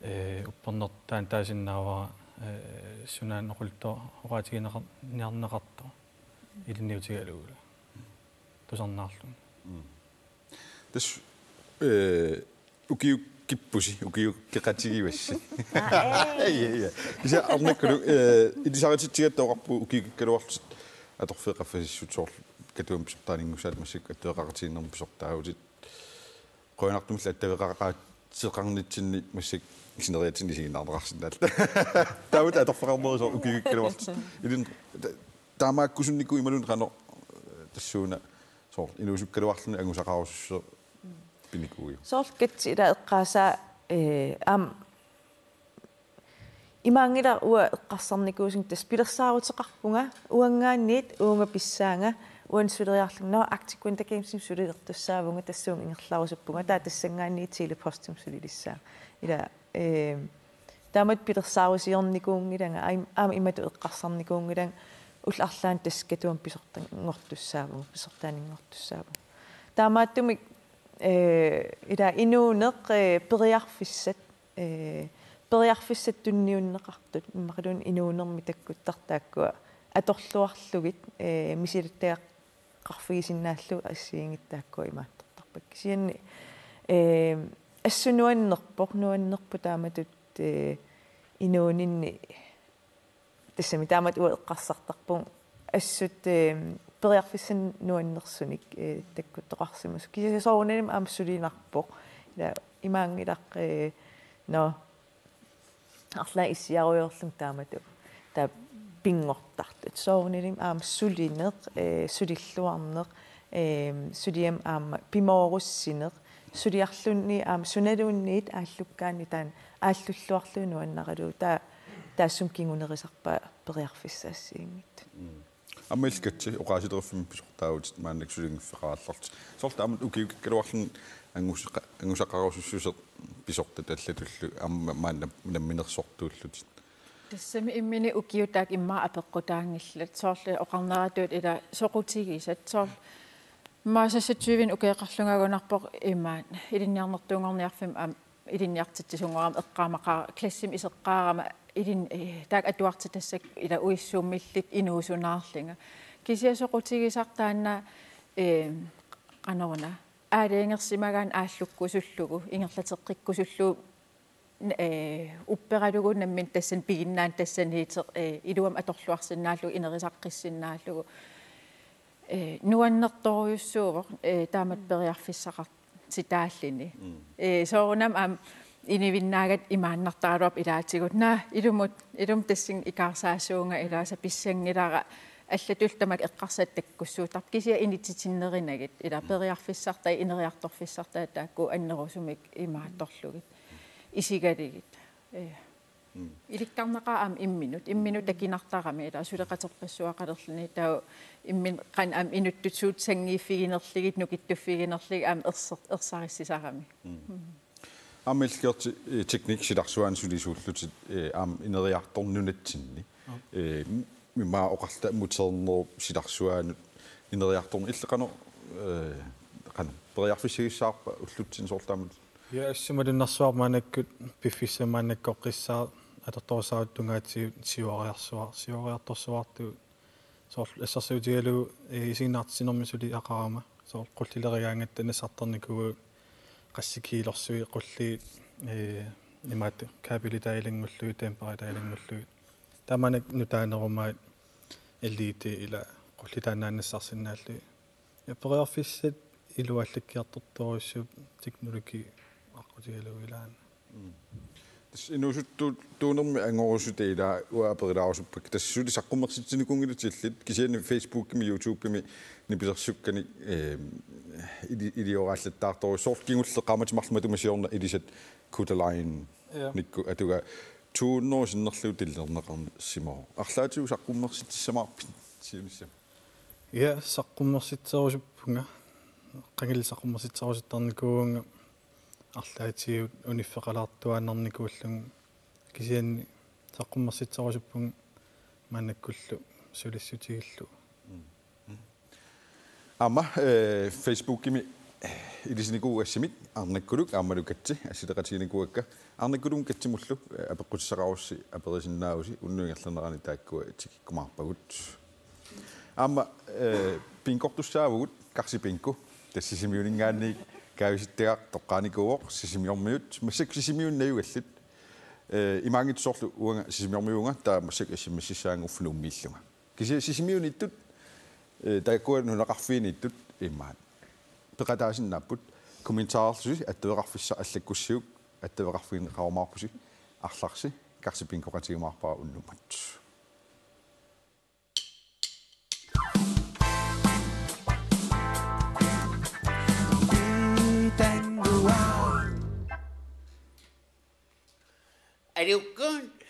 eh, uppernertaa taasinnaavara, eh, sunaana oqaluttuaq oqaatigineqar-, niarneqartoq ilinniutigalugu. Tusarnaarlunga. Mm. Tassa, eh, ukiukkippusi, ukiukkeqatigivassi. Aa, ee. Ja, ja. Kisianni Arnakkuluk, eh, ilisarititsigatta oqarpugut ukiukkaluarlutit atorfeqarfasissut soorlu Katuami pisortaaninngussaatit massakkut attueqaqatigiinnermi pisortaavutit. Qujanartumillu attaveqaqaatseqarnitsinni massakkut sineriatsinni isiginnaarneqarsinnaalluta. Taava atorfeqarnerusoq ukiukikkaluarlutit. Ilin ta-, taamaakkusunnikuuvoq imaluunniit qanoq tassuuna soorlu inuusukkaluarluni angusaqarusussuseq pinikuuiuk. Soorlu katsi ila eqqaasaa, ee, aamma imaanngilaq uanga eqqarsarnikuusunga tassa pilersaaruteqarpunga uanngaanniit uunga pissaanga uani suleriarlunga, nå, Arctic Winter Gamesimi sulilertussaavunga tassuuna ingerlarusuppunga taava tassanngaanniit Tele-Postimi sulilissaanga. Ila, ee, taamatut pilersaarusiornikuunngilanga, aam-, aamma imatut eqqarsarnikuunngilanga ullut arlaanni tassa Katuami pisortanngortussaavunga, pisortaaninngortussaavunga. Taamaattumik, ee, ila inuuneq, ee, periarfissat, ee, periarfissat tunniunneqartut, immaqaluunniit inuunermi takkuttartut taakkua atorluarlugit, ee, misilattagaq- qarfigisinnaallugu assigiinngitsut taakkua imaattortarpakka. Kisianni, ee, assut nuannerpoq, nuannerpoq taamatut, ee, inuuninni tassami taamatut uanga eqqarsartarpunga assut, ee, periarfissanik nuannersunik, ee, takkuttoqarsimasoq. Kisianni soorunalimi aamma sulinarpoq. Ila imaanngilaq, ee, nå, arlaat issiarujoorlunga taamatut taava pinngortartut. Soorunalimi aamma sulineq, ee, sulilluarneq, ee, suliami aamma pimoorussineq, suliarluni aamma sunaluunniit aallukkaanni taanna aallulluarluni nuannaralugu. Taava taassuma kingunerisarpaa periarfissat assigiinngitsut. Mm. Aamma illit katsi oqaasileriffimmi pisortaavutit maannakkut sulinngiffeqarallarlutit. Soorlu aamma ukiukikkaluarluni angusaqa-, angusaqarusussuseq pisortat allatullu aamma maanna namminersortuullutit. Tassami imminut ukiut taakku immaqa apeqqutaanngillat. Soorlu oqarneratut ila soqutigisat. Soorlu immaqa seksogtyvenik ukioqarlunga agunarpoq imaat ilinniarnertuunngorniarfimmi aamma ilinniartitsisunngorama eqqaamaqaara-, klassimi iseqqaarama ilin-, ee, taakku atuartitassat ila uissuummillit inuusunaarlunga. Kisianni soqutigisaq taanna, ee, qanoruna, aalajangersimagaanni aallukkusullugu, ingerlateqqikkusullugu, n-, ee, upperalugu nammineq tassani piginnaani tassaniittoq, ee, iluamik atorluarsinnaallugu, ineriartorfigissinnaallugu. Ee, nuannertorujussuuvoq, ee, taamatut periarfissaqartitaalluni. Mm. Ee, soorunami aamma inivinnaagatta imaannartaraluarpoq ilaatigut. Naa, ilumut, ilumut tassani ikaarsaasuuvunga ilaasa pissanngilara allatullu tamakku eqqarsaatit takkussuuttarput. Kisianni initiatinnerinagit, ila periarfissartai, ineriartorfissartai taakku annerusumik imaattorlugit. Isigalugit. Ee. Mm. Ilikkarnaqaaq aamma imminut, imminut takinartarami, ila suleqaterpassuaqalerluni, taava imminut qanoq aamma inuttut suut sanngiiffiginerlugit, nukittuffiginerlugit aamma erser-, ersarissisarami. Mm. Mm. Aamma illit Gerti, eh, Teknik silarsuaani sulisuullutit, eh, aamma ineriartorneq nunatsinni. Mm. Eh, m-, immaqa oqarluta modernerup silarsuaanut ineriartorneq illit qanoq, eh, qanoq periarfissagissavarput ullutsinni soorlu taamatut? Ja, assut malunnarsuarput maannakkut piffissami maannakkoqqissaaq atortorissaarutit tungaatigut siuariarsuar-, siuariartorsuartut soorlu assersuutigalugu, eh, isiginnaartitsinermi suliaqarama. Soorlu qullilerigaangatta nassartarnikuuvugut qassit kiilorsuit qulliit, eh, imaattoq kabelitaa ilanngullugit, dæmperitaa ilanngullugit. Tamanna nutaanerumaat L E D ila qullitaannaannassarsinnaallugit. Ja, periarfissat iluallakkiartortorujussuupput teknologi aqqutigalugu ilaanni. Mm. Tassa inuusuttuunermi angorusutaq ilaa uanga aperilaarusuppakka. Tassa suli saqqummersitsinikuunngilatit illit, kisianni Facebookimi, YouTubemi nipilersukkanik, eh, ili-, ilioraallattaartorujussuuvoq, soorlu kingulleq qaammatit marluk matuma siorna ilisat Kudalain. Ja. Nikku atuga to hundrede sinnerlugu tillerneqarsimavoq. Arlaatigut saqqummersitsissamaarpit siunissami? Ja, saqqummersitserusuppunga. Qangali saqqummersitserusuttarnikuuvunga arlaatigut uniffeqalaartuaannarnikuullunga, kisianni saqqummersitserusuppunga maannakkullu sulissutigillugu. Mm. Mm. Aamma, eh, Facebookimi, eh, ilisinikuugassamik Arnakkuluk aammalu Katsi assileqatiginikuuakka. Arnakkuluk Katsimullu, eh, apeqqutissaqarussi aperisinnaavusi, unnuk ingerlanerani taakkua tikikkumaarpagut. Aamma, eh, bingortussaavugut, karsi bingo. Tassa Sisimiuninngaanniit kaavisittagaq toqqaanikuuvoq, Sisimiormiut, massakkut Sisimiuni najugallit. Eh, imaanngitsoq soorlu uanga Sisimiormiuuvunga, taava massakkut S M S-issaanga uffa Nuummiillunga. Kisianni Sisimiuniittut, eh, taakkua nunaqarfiiniittut immaqa peqataasinnaapput. Kommentarerlusi attaveqarfissaq allakkussiuk, attaveqarfigineqarumaarpusi, arlarsi karsipinkoqatigiumaarpara unnummat. Aluukkut,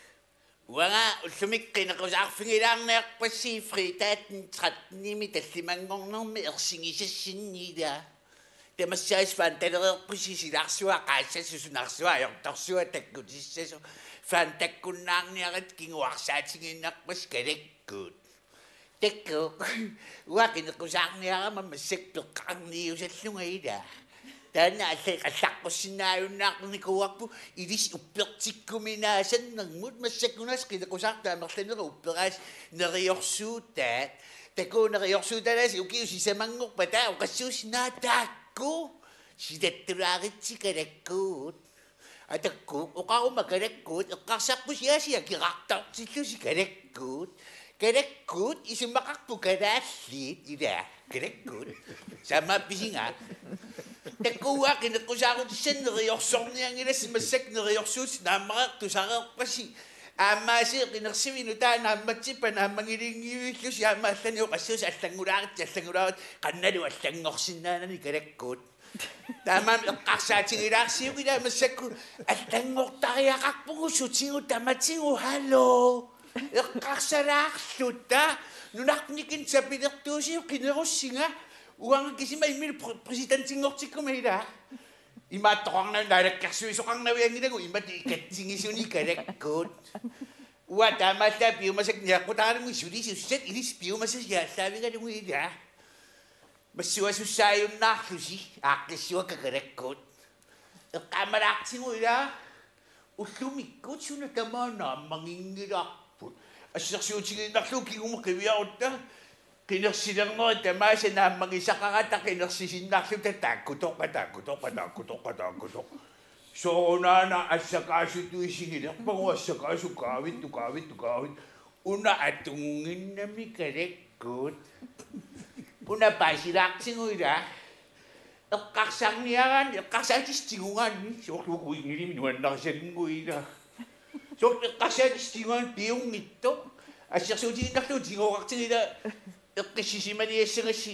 uanga ullumi qineqqusaarfigilaarniarpassi fredag den trettende-imi tallimanngornermi ersigisassinni ilaa. Tamassaas Fantalereerpusi silarsuaq, qaassasoq, sunarsua, ajortorsuaq takkutissasoq. Fantakkunnaarniarit kinguarsaatigiinnarpassi kalakkuut. Takuuk. Uanga qineqqusaarniarama massakkut peqqarniusallunga ilaa. Taanna allat qallaqqussinnaajunnaarnikuuarput, ilissi uppertikkuminaasannermut, massakkut una qineqqusaartut amerlanerit upperaasut neriorsuutaat. Takuuk, neriorsuutaalaassi ukiut sisamanngorpata oqassuussinnaavaat taakku silattulaaritsi kalakkuut. Aa takuuk, oqaruma kalakkuut, eqqarsarpusi aasiit akerartortillusi kalakkuut. Kalakkuut, isumaqarput kalaallit ilaa. Kalakkuut. Saammaappisinga. Takuuk, uanga qineqqusaarutissannut neriorsornianngilassi, massakkut neriorsuutit naammareertut tusareerpasi. Aamma aasiit qinersiviit nutaat naammatsippat naammaginngivillusi, aamma allanik oqassuussi allanngulaaritsi, allanngulaaritsi, qannalu allanngorsinnaanani kalakkuut. Taamaammat eqqarsaatigilaarsiuk ilaa, massakkut allanngortariaqarpugut sutigut tamatigut, hallo. Eqqarsalaarluta, nunarput ikinni sapilertuusiuk qinerussinga, uanga kisima imminut præ-, præsidentinngortikkuma ilaa. Imaattoqarnavianngilaq, naalakkersuisoqarnavianngilagut, imatut ikatsigisuni kalakkuut. Uanga taamaallaat piumasakka niaqqutaralugu sulisussat, ilissi piumasasi aallaavigalugu ilaa. Massuasussaajunnaarlusi, aaqqissuakka kalakkuut. Eqqaamalaartigu ilaa, ullumikkut suna tamaat naammaginngilarput. Assersuutigiinnarlugu kingumut qiviarutta, qinersilernerit tamaasa naammagisaqarata qinersisinnarluta taakkutorpa, taakkutorpa, taakkutorpa, taakkutorpa. Sooq-una assakaasutut isigilerpagut, assakaasut kaavittut, kaavittut, kaavittut. Una atunnginnami kalakkuut. Una paasilaartigu ilaa. Eqqarsarniaraanni, eqqarsaatissat tigugaanni, soorlu uku inngilimi nuannarisannguit ilaa. Soorlu eqqarsaatissat tigugaanni piunngitsoq. Assersuutigiinnarlugu tigooqartigu ilaa. Eqqissisimaniassagassi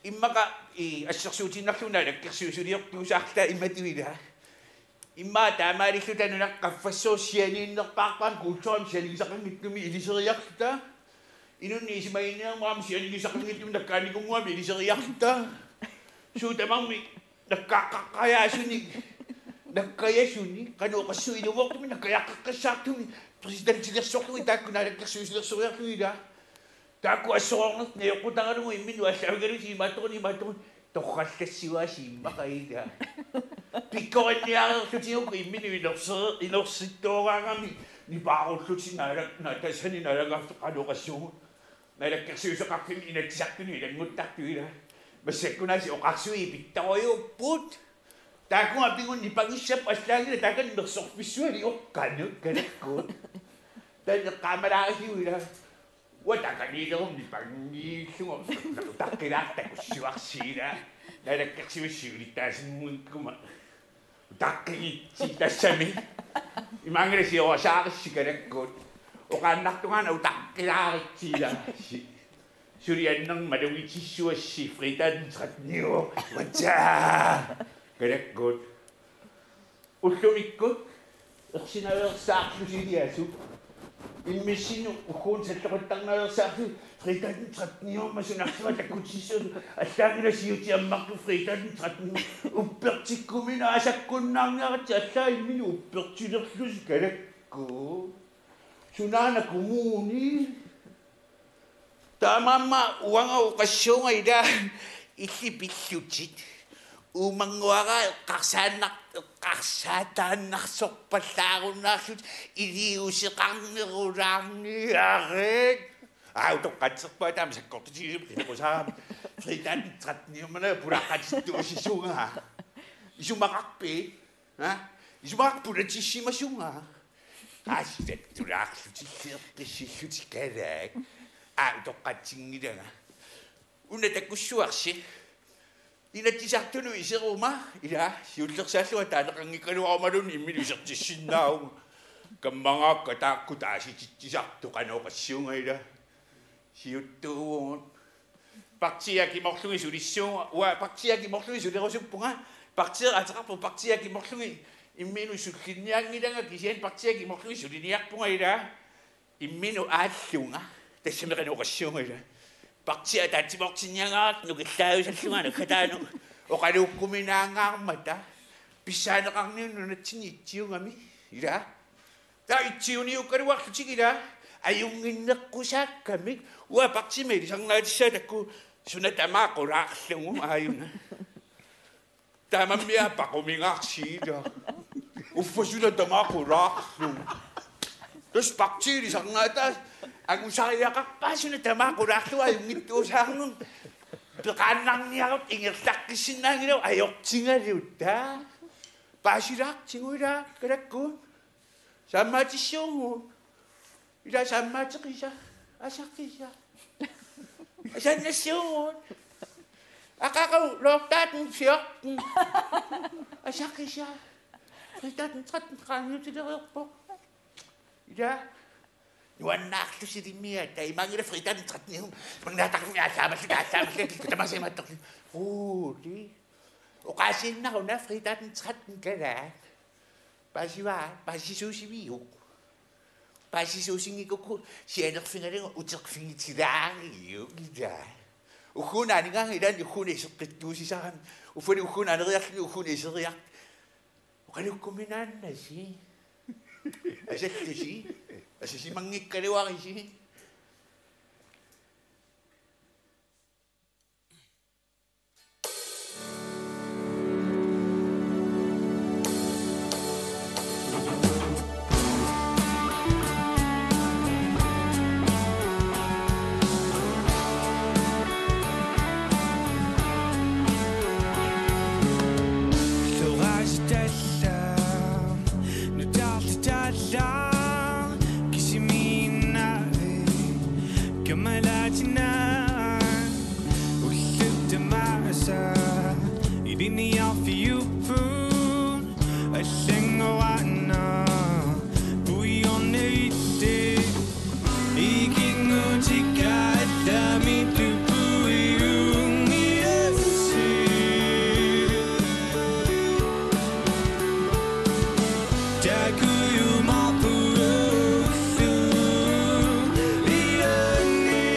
immaqa, ii, assersuutigiinnarlugu naalakkersuisuliortuusaarluta imatut ilaa. Immaqa taamaalilluta nunap qaffassuup sianiinnerpaarpara kulturimik sianigisaqanngitsumik iliseriarluta. Inunnik isumaginninnermut aamma sianigisaqanngitsumik nakkaanikunnguamik iliseriarluta. Suut tamarmik nakkaaqqaqqajaasunik, nakkajasunik, qanoq oqassuunngilaq, ilumoortumik nakkajaqqaqqissaartumik, præsidentilersorlugit taakku naalakkersuisulersoriarlugit ilaa. Taakku assorornertik najoqqutaralugu imminut aallaavigalusi imaattoqarnit, imaattoqarnit, torrallassivaasi immaqa ilaa. Pikkorinniareerlutigukku imminut inorsi-, inorsittooraangamik nipaarullutik naalak-, na-, tassani naalagaaffiit qanoq oqassuunngilaq. Naalakkersuisoqarfimmi Inatsisartuni ilannguttartut ilaa. Massakkunaasiit oqarsuit pittorujuupput. Taakkununnga pinngortitaq nipangissapput, allaanngilaq taakani nersorfissualiorlugit kalakkuut. Taanna eqqaamalaarisiuk ilaa. Uanga taakaniileruma nipangiillunga utaqqilaartoq takussuarsi ilaa. Naalakkersuisut siulittaasunnguikkuma. Utaqqigitsi tassami. Imaanngilaq siorasaarissi kalakkuut. Oqaannartungaana utaqqilaaritsi ilaa. Si-, suliannermik malugitsissuassi fredag den trettende i år. What's up? Kalakkuut. Ullumikkut ersinarsaarlusi iliasut. Immissinnut ugguuna salloqittarnarsaarlusi fredag den trettende i år, massakkut sunarsuaq takkutissasut, allaanngilaq siutit ammartut fredag den trettende i år. Uppertikkuminaasakkunnaarniaritsi, allaat imminut uppertilerlusi kalakkuut. Sunaana kommuni. Taamaammat uanga oqassuunga ilaa, illit pillutit. Uumanguara eqqarsaannar-, eqqarsaataannarsorpallaarunnaarlutit iliuuseqarnerulaarniarit. Aa, utoqqatserpunga taama sakkortutigisumik qineqqusaarama. Fredag den trettende i år-mik pulaqqatittuusisunga. Isumaqarpit? Ha? Isumaqarpit pulatissimasunga? Qaasitat tulaarlutilli eqqissillutit kalaak. Aa, utoqqatsinngilanga. Una takussuarsi. Inatsisartunut iseruma, ila, siullersaallunga taaneqanngikkaluarumaluunniit imminut isertissinnaavunga. Kammagaakka taakku taasititsisartut qanoq oqassuunga, ila. Siuttuuvugut. Partiit akimorlugit sulissuunga, uanga partiit akimorlugit sulerusuppunga, partiit ateqarpoq partiit akimorlugit imminut sullinnianngilanga kisianni partiit akimorlugit suliniarpunga, ila. Imminut aallunga, tassami qanoq oqassuunga, ila. Partiit ataatsimoortinniagaat nukillaajusallunga naggataanut oqaluukkuminaanngaarmata, pissaaneqarniunneq nunatsinni itsiugami, ila. Taava itsiuniukkaluarlutik, ila, ajunnginneqqusaakkamik, uanga partiimik ilisarnaatissaa taakku suna tamaat qulaarlugu aajuna. Taamaammat paqumingaarsiuk, ila. Uffa suna tamaat qulaarlugu. Tassa partiit ilisarnaataat angusariaqarpaat suna tamaat qulaarlugu ajunngitsuusaarnut. Peqaannarniarutta ingerlaqqissinnaanngilagut ajortigalugit. Paasilaartigu, ila, kalakkuut. Saammaatissiugut. Ila, saammaateqisa. Asaqisa. Asannassiugut. Aqaqu lortaten fjorten. Asaqisa. Fritaten tretten qaangiutilereerpoq. Ila. Nuannaarlusi limia, taamaanngilaq, fritaten tretten. Mangnaataqqumi aallaamalluta, aallaamalluta, kikku tamaasa imaattorluta. Rolig. Oqaasiinnaruna fritaten tretten kalaat. Paasivaa, paasisuusiviuk? Paasisuusinngikkukkit sianerfigalugu uterfigitilaagiuk, ila. Ugguuna aningaanga ilaanni ugguuna iseqqittuusisarami. Uffali ugguuna aneriarluni ugguuna iseriar-. Oqaluukkuminaannasi. Asallusi. Asasimanngikkaluarisi. Ullut tamaasa ilinniarfiupput allanngoraanna puiornerit ikinngutikka allaamittut puiunngilasi. Takujumaarpugut ilani.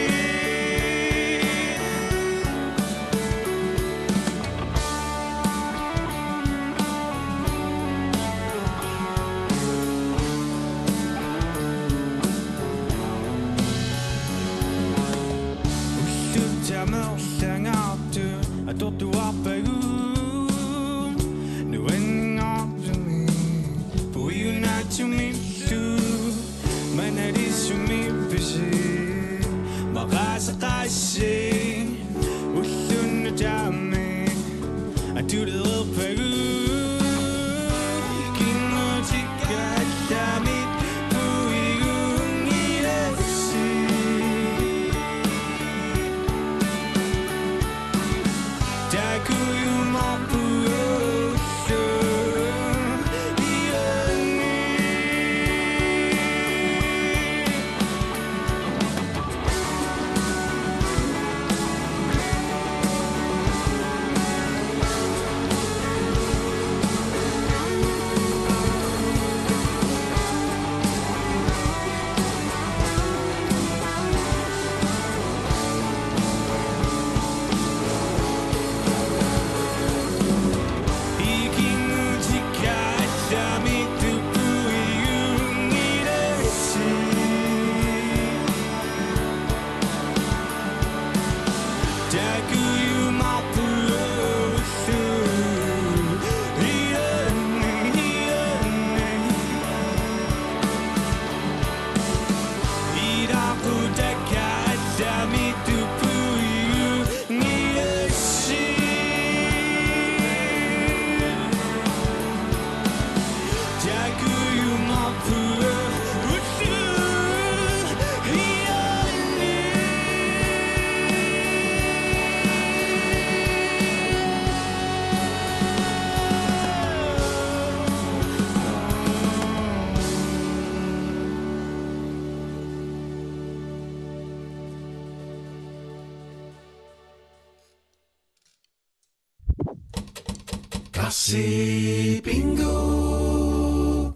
Karsi Bingo.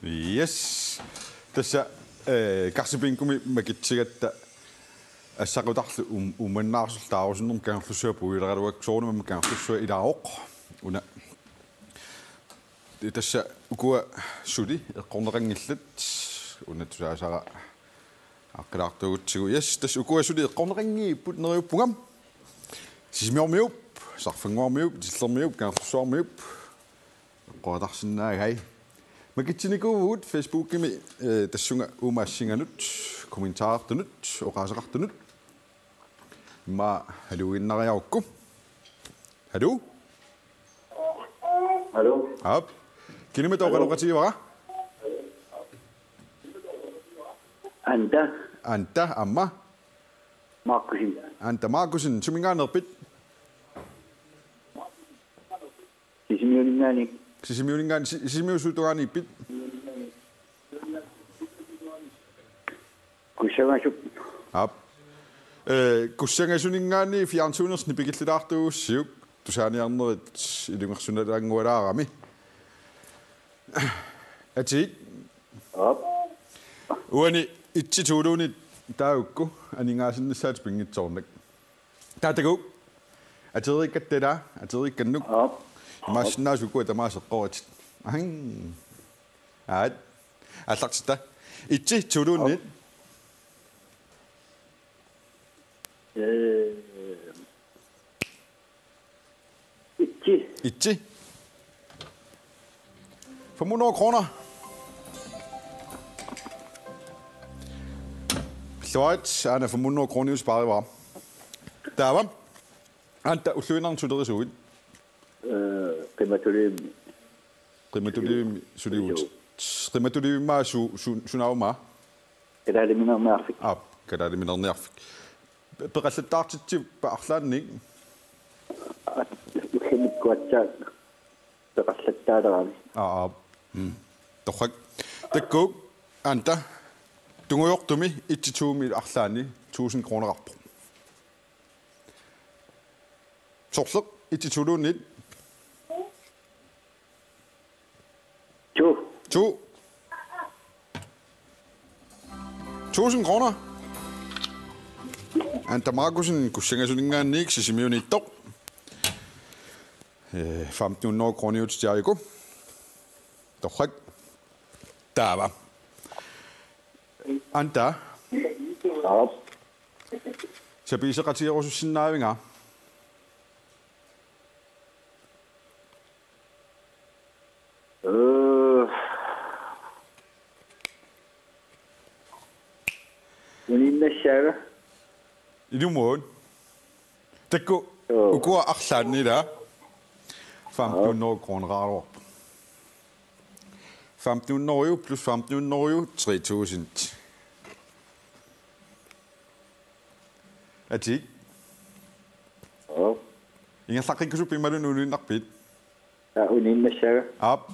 Yes. Tassa, eh, Karsi Bingumi makitsigatta assaqutarlu um-, ummannaarsul taarusunnerm Kangerlussuaq puiuleqaluak soorunami Kangerlussuaq ilaavoq. Una. Tassa ukua suli eqqorneqanngillat. Una tusaasara aaqqilaartuugutsigu. Yes, tassa ukua suli eqqorneqanngipput neriuppunga. Sisimiormiup, Sarfannguarmiup, Tillermiup, Kangerlussuarmiup. Eqqoriarsinnaagit. Makitsinikuuvugut Facebookimi, eh, tassunga uuma assinganut, kommentarertunut, oqaaseqartunut. Immaqa halluinnariarukku. Hallo? Hallo? Aap. Kinimi oqaloqatigivara? Anda. Anda, aamma? Markussen. Anda Markussen, suminngaanneerpit? Sisimiuninngaanniit. Sisimiuninngaan-, Si-, Sisimiut suut tungaaniippit? Kussangasup. Aap. Eh, Kussangasuninngaanniit fjernsynersi nipikillilaartuugussiuk tusaaniarnerit ilungersunalaanngualaarami. Atik. Aap. Uani itsi to-luunniit taagukku aningaasannissaat pinngitsoornak. Taava takuuk. Ateriikkatta ilaa, ateriikkannut. Aap. Imaassinnaavoq ukua tamaasa eqqoritit. Ahin. Aat. Aallartitta. Itsi to-luunniit. Eh, itsi. Itsi. Fem hundrede kroner. Pilluarit, aana fem hundrede kroner sparerivara. Taava. Anda ulluinnarni sulerisuit. Eh, Qimatulivimmi. Qimatulivimmi sulivutit. Qimatulivimmaa su-, su-, sunaavimmaa? Kalaaliminerniarfik. Aap, Kalaaliminerniarfik. Pe-, peqallattaartitsippa arlaannik? Aa, ullumikkut aatsaat peqallattaalerami. Aa, aap. Mm. Torrak. Takuuk, Anda. Tungujortumi itsi to-mi arlaanni tusind kroneqarpoq. Sorleq, itsi to-luunniit. To. To. Tusind kroner. Anda Markussen Kussangasuninngaanniit Sisimiuniittoq. Eh, femten hundrede kroniutitiajuku. Torrak. Taava. Anda. Aap. Sapiiseqatigerusussinnaavinga? Øh. Uniinnassaaga? Ilumut. Takuuk. Joo. Ukua arlaanni ilaa. Femten hundrede kroneqaraluarput. Femten hundrede plus femten hundrede, tre tusind. Atik. Joo. Ingerlaqqikkusuppat imaluunniit uniinnarpit? Aa, uniinnassaaga. Aap.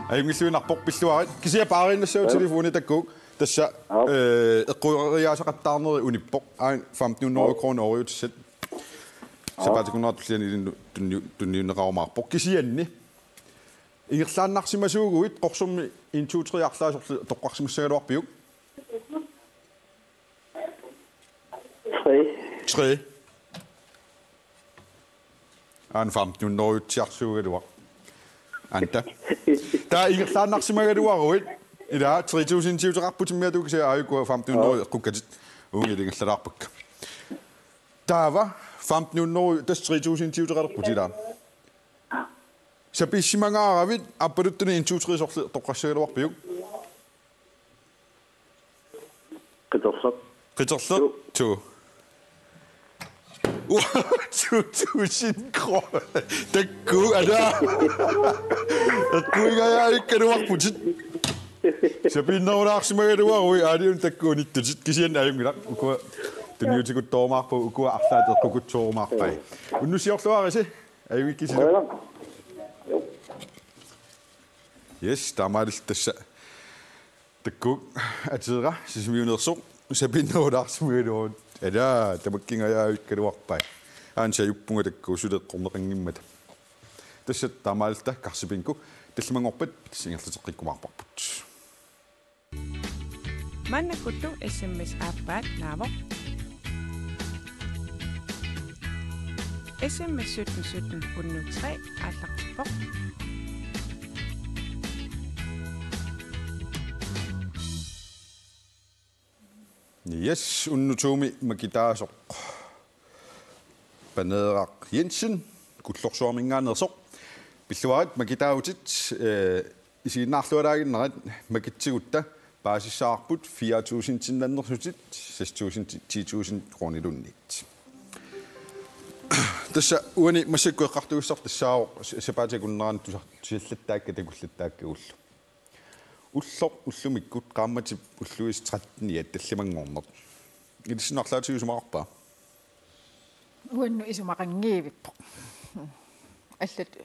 Ajunngilluinnarpoq, pilluarit. Kisianni paariinnassaagut. Joo. Telefoni takuuk. Tassa, joo, eh, eqqueriaaseqattaarneri unippoq. Aajuna femten hundrede, joo, kroner ooriutissat. Joo. Sapaatip akunnera tulliani ilinnut tunniu-, tunniunneqarumaarpoq. Kisianni ingerlaannarsimasuuguit Qorsummi en to tre arlaasorli toqqarsimassagaluarpiuk? Tre. Tre. Aana femten hundrede-utsiarsuugaluaq. Anda. Taava ingerlaannarsimagaluaruit. Ilaa, tre tusind-iuteqarputit immiatuksia, aajukua femten hundrede, joo, eqqukkatit. Uunga ingerlalaarpakka. Taava femten hundrede, tassa tre tusind-iuteqalerputit ilaa. Sapiissimangaaravit, aappaluttunik en to tre sorli toqqassagaluarpiuk? Qiterleq. Qiterleq. To. To. Uaa, to tusind kroner. Takuuk, alaa. Eqquingajaavikkaluarputit. Sapiinnerulaarsimagaluaruit, aajuna takuuk unittutit. Kisianni ajunngilaq. Ukua tunniutikutsorumaarpagut, ukua arlaat eqqukutsoorumaarpai. Unnussiorluarisi. Ajunngikkissilu. Qujanaq. Yes, taamaalilluta tassa. Takuuk, Atera, Sisimiuneersoq, sapiinnerulaarsimagaluarlutit. Alaa, tamakkingajaavikkaluarpai. Aana sajuppunga takuuk suli eqqorneqanngimmata. Tassa taamaalilluta Karsibingo tallimanngorpat tassa ingerlateqqikkumaarparput. Maannakkullu S M S aappaat naavoq. S M S sytten sytten hundrede tre aallartippoq. Yes, unnutuumi makitaasoq Paneeraq Jensen, Kullorsuarminngaanneersoq. Pilluarit makitaavutit, eh, isiginnaarlualaaginnarit makitsigutta paasissavarput fire tusindinnannersutit, seks tusind, ti tusind kroniluunniit. Tassa uani massakkut eqqartugassarput tassaavoq s-, sapaatip akunnerani tusar-, tusallattaakka takullattaakkagullu. Ulloq ullumikkut qaammatip ulluisa tretteniat tallimanngorneq. Ilissinnut arlaatigut isumaqarpa? Uannut isumaqanngivippoq. Allatut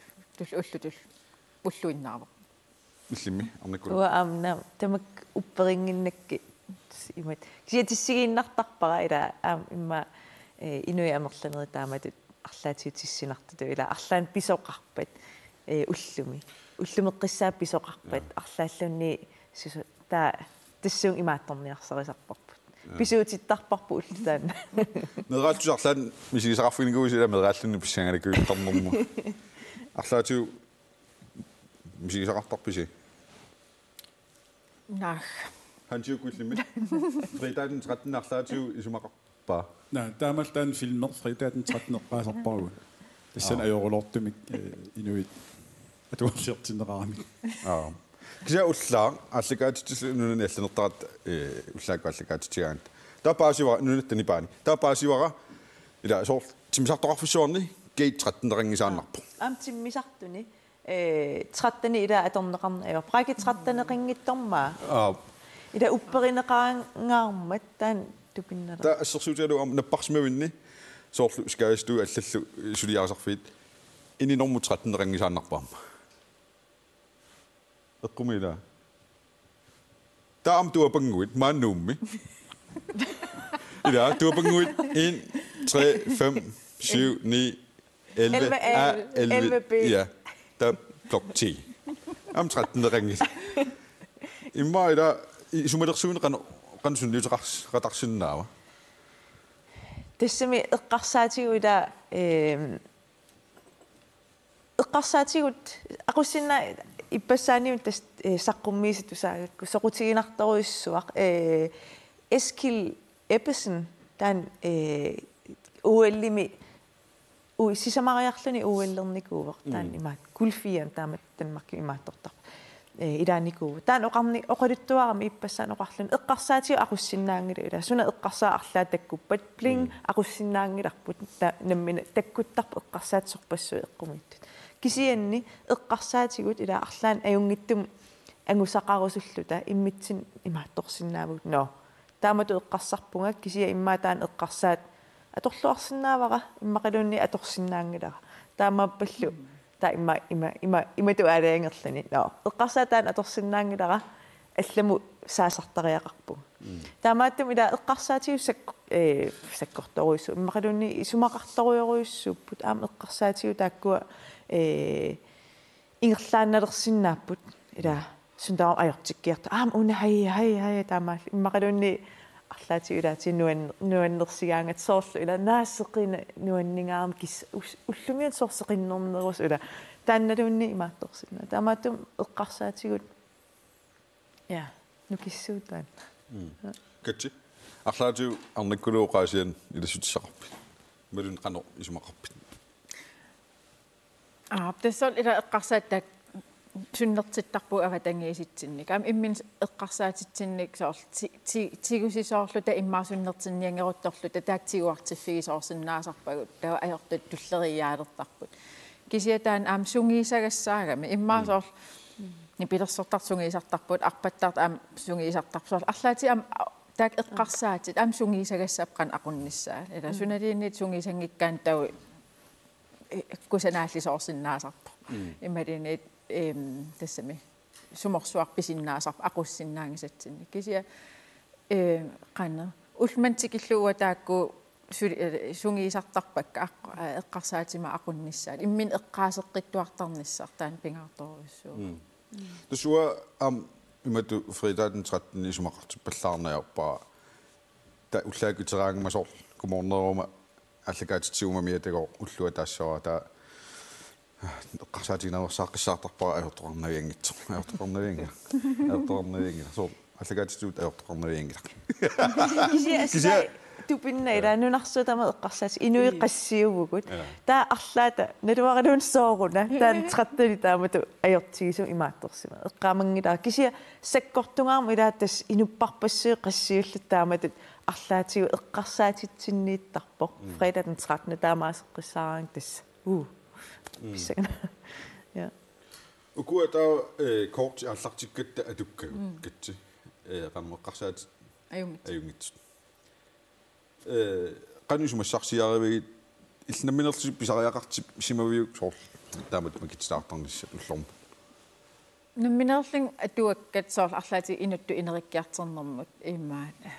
ullut ullut ulluinnarpoq. Illimmi, Arnikkulu? Uanga aamma tamakku upperinnginnakkit imatut. Kisianni tissigiinnartarpara ila aamma immaqa, eh, inuit amerlanerit taamatut arlaatigut tissinartutut ila arlaannik pisoqarpat, eh, ullumi. Ullumeqqissaaq pisoqarpat, ja, arlaalluunniit susu-, taava tassunga imaattorniarsarisarparput. Ja. Pisuutittarparput ulloq taanna. Meeraallunnik arlaannik misigisaqarfiginikuuisi ila meeraallunnik pissanganakujuttarnermut. Arlaatigut misigisaqartarpisi? Naak. Hansiukku illimmi? Fredag den trettende arlaatigut isumaqarpa? Naa, taamaallaat filmi fredag den trettende eqqaasarpagut. Tassani, aa, ajoraluartumik, eh, inuit atuarliortinneqaramik. Aa. Kisianni ullaaq aallakaatitsilluta nunani allanertaratta, eh, ullaakkut aallakaatitsigaangatta. Taava paasivara nunatta nipaani. Taava paasivara ila soorlu timmisartoqarfissuarni gate tretten-eqanngisaannarpoq. Aamma timmisartuni, eh, tretten ila atorneqarneq ajorpoq. Række tretten-eqanngitsoq aamma. Aa. Ila upperineqaraangaarmat taanna tupinnala. Taava assersuutigalugu aamma napparsimavinni soorlu skadestue allallu suliarisarfiit. Ini normu tretten-eqanngisaannarpoq aamma. Eqqumiila. Taava aamma tuapannguit, maani Nuummi. Ila, tuapannguit, en, tre, fem, syv, ni, elleve, elleve A, elleve, elleve B. Ja. Taava blok ti. Aamma tretten-eqanngilaq. Immaqa ila, i-, isumalersuineq qanoq, qanoq sunniuteqars-, -qatarsinnaava? Tassami eqqarsaatigut ila, ehm, eqqarsaatigut aqussinnaa-, ippassaaniittut tassa, eh, saqqummiisa tusaagakku soqutiginartorujussuaq, eh, Eskil Ebbesen, taanna, eh, O L-imi, u-, sisamariarluni O L-ernikuuvoq, taanna, mm, imaattoq, Guldfireren taamatut Danmarkimi imaattortarpoq. Eh, ilaanikuuvoq. Taanna oqarni-, oqaluttuarami ippassaani oqarluni eqqarsaatigut aqussinnaanngilaq ila. Suna eqqarsaat arlaat takkuppat, pling, mm, aqussinnaanngilarput. Ta-, nammineq takkuttarput eqqarsaat sorpassuit eqqumiitsut. Kisianni eqqarsaatigut ila arlaannik ajunngitsumik angusaqarusulluta immitsinnut imaattorsinnaavagut. Nå. Taamatut eqqarsarpunga kisianni immaqa taanna eqqarsaat atorluarsinnaavara immaqaluunniit atorsinnaanngilara. Taamaappallu taava ima, ima, ima, imatut aalajangerluni. Nå, eqqarsaat taanna atorsinnaanngilara allamut saasartariaqarpunga. Mm. Taamaattumik ila eqqarsaatigut sakko-, eh, sakkortorujussuupput. Immaqaluunniit isumaqartorujorujussuupput. Aamma eqqarsaatigut taakkua, eh, ingerlaannalersinnaapput. Ila suna tamarmi ajortikkiartorput. Aamma una hai, hai, hai, taamaallu. Immaqaluunniit arlaatigut ilaatigut nuan-, nuannersigaangat soorlu ila naa seqinna nuanningaarami kis-, us-, ullumiuna soorlu seqinnernerusoq ila. Taannaluunniit imaattorsinnaa. Taamaattumik eqqarsaatigut. Ja, nukissuup taanna. Mm. Katsi, arlaatigut Arnikkuluup oqaasianik ilassutissaqarpit? Imaluunniit qanoq isumaqarpit? Aap, tassa ila eqqarsaat taakku sunnertittarpugut avatangiisitsinnik. Aamma imminut eqqarsaatitsinnik soorlu ti-, ti-, tigusisoorluta immaqa sunnertinniangeruttorluta taakku tiguartiffigisoorsinnaasarpagut, taava ajortut tulleriiaalertarput. Kisianni taanna aamma sungiusagassaagami. Immaqa, mm, soorlu nipilersortartut sungiusartarput, arpattartut aamma sungiusartarput. Soorlu arlaatigut aamma taakku eqqarsaatit aamma sungiusagassaapput qanoq aqunnissaat. Ila, mm, sunaluunniit sungiusanngikkaanni taava, eh, kusanaallisoorsinnaasarpoq. Mm. Imaluunniit, ehm, tassami sumorsuaq pisinnaasarpoq aqussinnaanngisatsinnik. Kisianni, eh, qanoq. Ulloq manna tikillugu taakku suli-, eh, sungiusartarpakka aq-, eh, eqqarsaatima aqunnissaat. Imminut eqqaaseqqittuartarnissaq taanna pingaartorujussuuvoq. Mm. Tassa uanga aamma imatut fredag den trettende isumaqartippallaarneq ajorpara. Taava ullaakkut iteraangama soorlu Godmorgen Aareq aallakaatitsiguma Mia Tegård ulloq ataassavara, taava eqqarsaatigineqarsaaqqissaartarpara ajortoqarnavianngitsoq. Ajortoqarnavianngilaq. Ajortoqarnavianngilaq. Soorlu aallakaatitsivut ajortoqarnavianngilaq. Kisianni kisianni assai tupinna ila nunarsuup tamaat eqqarsaat inuit Ii. qassiuvugut. Ja. Taava arlaata naluaraluunniit sooruna taanna trettende taamatut ajortigisumik imaattorsimavoq. Eqqaamanngilara kisianni sakkortungaarmat ila tassa inuppassuit qassiullutik taamatut arlaatigut eqqarsaatitsinniittarpoq. Mm. Fredag den trettende taamaaseqqissaaraangat tassa. Uu. Mm. Pissangana. Ja. Ukua taava, eh, kortit aallartikkatta atukkagut, mm, Katja. Eh, qanoq eqqarsaatit? Ajunngitsut. Ajunngitsut. Eh, qanoq isumassarsiarivigit, illit nammineerlutit pisariaqartissimaviuk soorlu taamatut makitsitaartarnissat ullormut? Nammineerlunga atuakkat soorlu arlaatigut inuttut ineriartornermut immaqa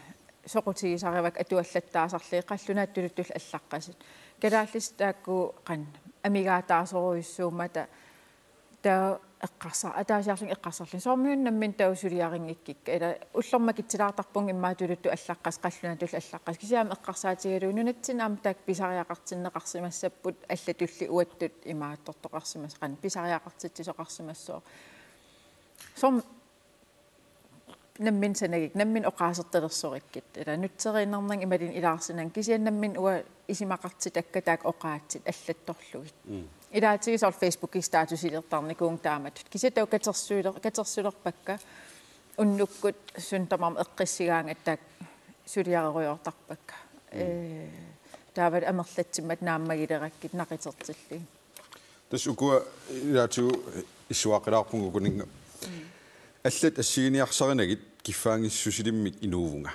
soqutigisarivakka atuallattaasarlugit qallunaatut tuluttullu allaqqasut. Kalaallisut taakku qanoq amigaataasorujussuummata taava eqqarsa-, ataasiarlunga eqqarsarlunga. Soormiuna nammineq taava suliarinngikkikka. Ila ullormut makitsilaartarpunga immaqa tuluttut allaqqasut, qallunaatut tuluttullu allaqqasut. Kisianni eqqarsaatigalugu nunatsinni aamma taakku pisariaqartinneqarsimassapput allatulli uattut imaattortoqarsimasoq, qanoq pisariaqartitsisoqarsimassooq. Soormi nammineq sanagit, nammineq oqaasertalersorikkit. Ila nutseriinnarnanga imaluunniit ilaarsinnaannga kisianni nammineq uanga isumaqartitakka taakku oqaatsit allattorlugit. Mm. Ilaatigut soorlu Facebookimi statusiliortarnikuuvunga taamatut. Kisianni taakku katersuler-, katersulerpakka unnukkut suut tamarmik eqqissigaangatta taakku suliarerujoortarpakka. Mm. Eh, taavalu amerlatsimmata naammagilerakkit naqitertillugit. Tassa ukua ilaatigut issuaqqilaarpunga ukuninnga. Mm. Allat assiginiarsarinagit kiffaanngissusilimmik inuuvunga.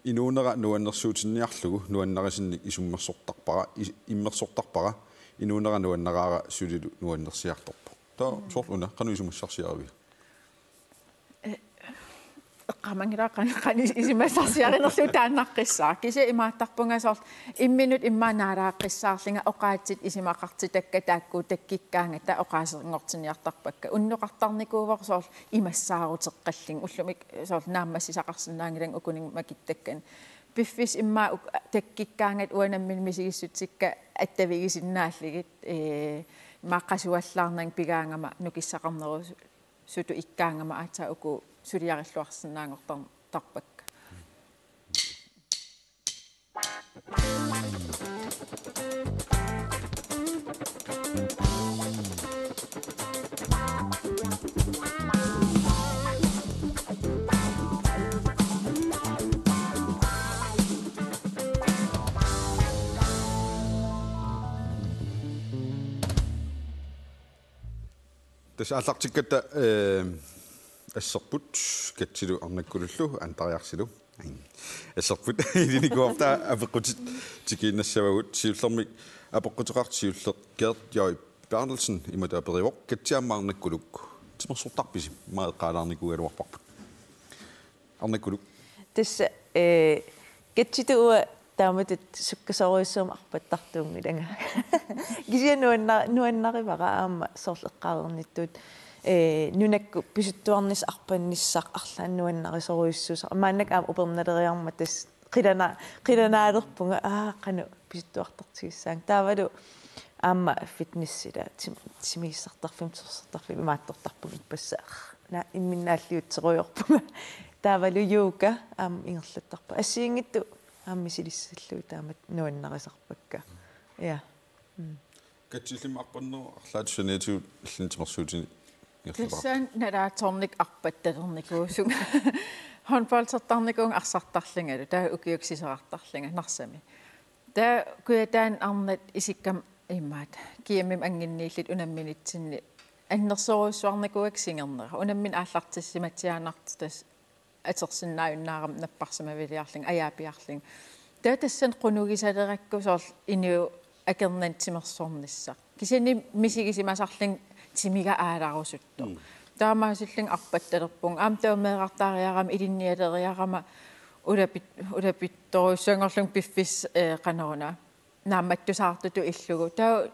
Inuunera nuannersuutinniarlugu nuannarisinnik isummersortarpara, is-, immersortarpara, inuunera nuannaraara sulilu nuannersiartorpoq. Taava, mm, soorlu una, qanoq isumassarsiarivigit? Eh, eqqaamanngilara qan-, qanoq isumassarsiarinerlugu taannaqqissaaq. Kisianni imaattarpunga soorlu imminut immaqa naalaaqqissaarlunga oqaatsit isumaqartitakka taakku takkukkaangatta oqaasinngortinniartarpakka. Unnuqartarnikuuvoq soorlu imassaaruteqqallunga. Ullumi soorlu naammassisaqarsinnaanngilanga ukuninnga makittakkani. Piffissap immaqa uk-, takkukkaangatta uanga nammineq misigissutsikka attavigisinnaallugit, eh, immaqa qasuallaarnanga pigaangama nukissaqarnerus- sutut ikkaangama aatsaat uku suliarilluarsinnaanngortarpakka. Tassa aallartikkatta, eh, asserput Katjilu Arnakkulullu Andariarsilu. Asserput ilinikuarta apeqqutit tikiinnassavagut, siullermik apeqquteqartoq siulleq Gert J. Berthelsen imatut aperivoq: Katja aamma Arnakkuluk timersortarpisi? Immaqa eqqaalaarnikuugaluarparput. Arnakkuluk. Tassa, eh, Katjitut uanga taamatut sukkasoorujussuarmik arpattartuunngilanga. Kisianni nuanna-, nuannarivara aamma soorlu eqqaalernittut, eh, nunakkut pisuttuarnissaq arpannissaq arlaannik nuannarisorujussuusara. Maannakkut aamma upernaleriarmat tassa qilana-, qilanaalerpunga, aa, qanoq pisuttuartartigissaanga. Taavalu aamma fitnessila tim-, timigissartarfimmi, timersortarfimmi imaattortarpunga ippassaq. Naa, imminnaalliutserujoorpunga. Taavalu yoga aamma ingerlattarpunga. Assigiinngitsut aamma misilissallugit taamatut nuannarisarpakka. Ja. Mm. Katjillu arpanneq arlaatigut saniatigut illit timersuutinik ingerlatarpit? Tassani nalaatsornikkut arpattalernikuusunga. Håndboldertarnikuuvunga arsartarlungalu, taava ukiukkut sisorartarlunga Narsami. Taava Kujataani arnat isikkama imaattoq, kiamim anginniillit unamminitsinni annersorujussuarnikuuakka singernera. Unammineq aallartissimatsiaannartoq tassa atorsinnaajunnaarama napparsimaviliarlunga, ajaapiarlunga. Taava tassani qunugisalerakku soorlu inuup akornanni timersornissaq. Kisianni misigisimasarlunga timiga aalarusuttoq. Mm. Taamaasillunga arpattalerpunga. Aamma taava meerartaariarama, ilinnialeriarama, ulapit-, ulapittorujussuanngorlunga piffissaq, eh, qanoruna naammattusaartutut illugu. Taava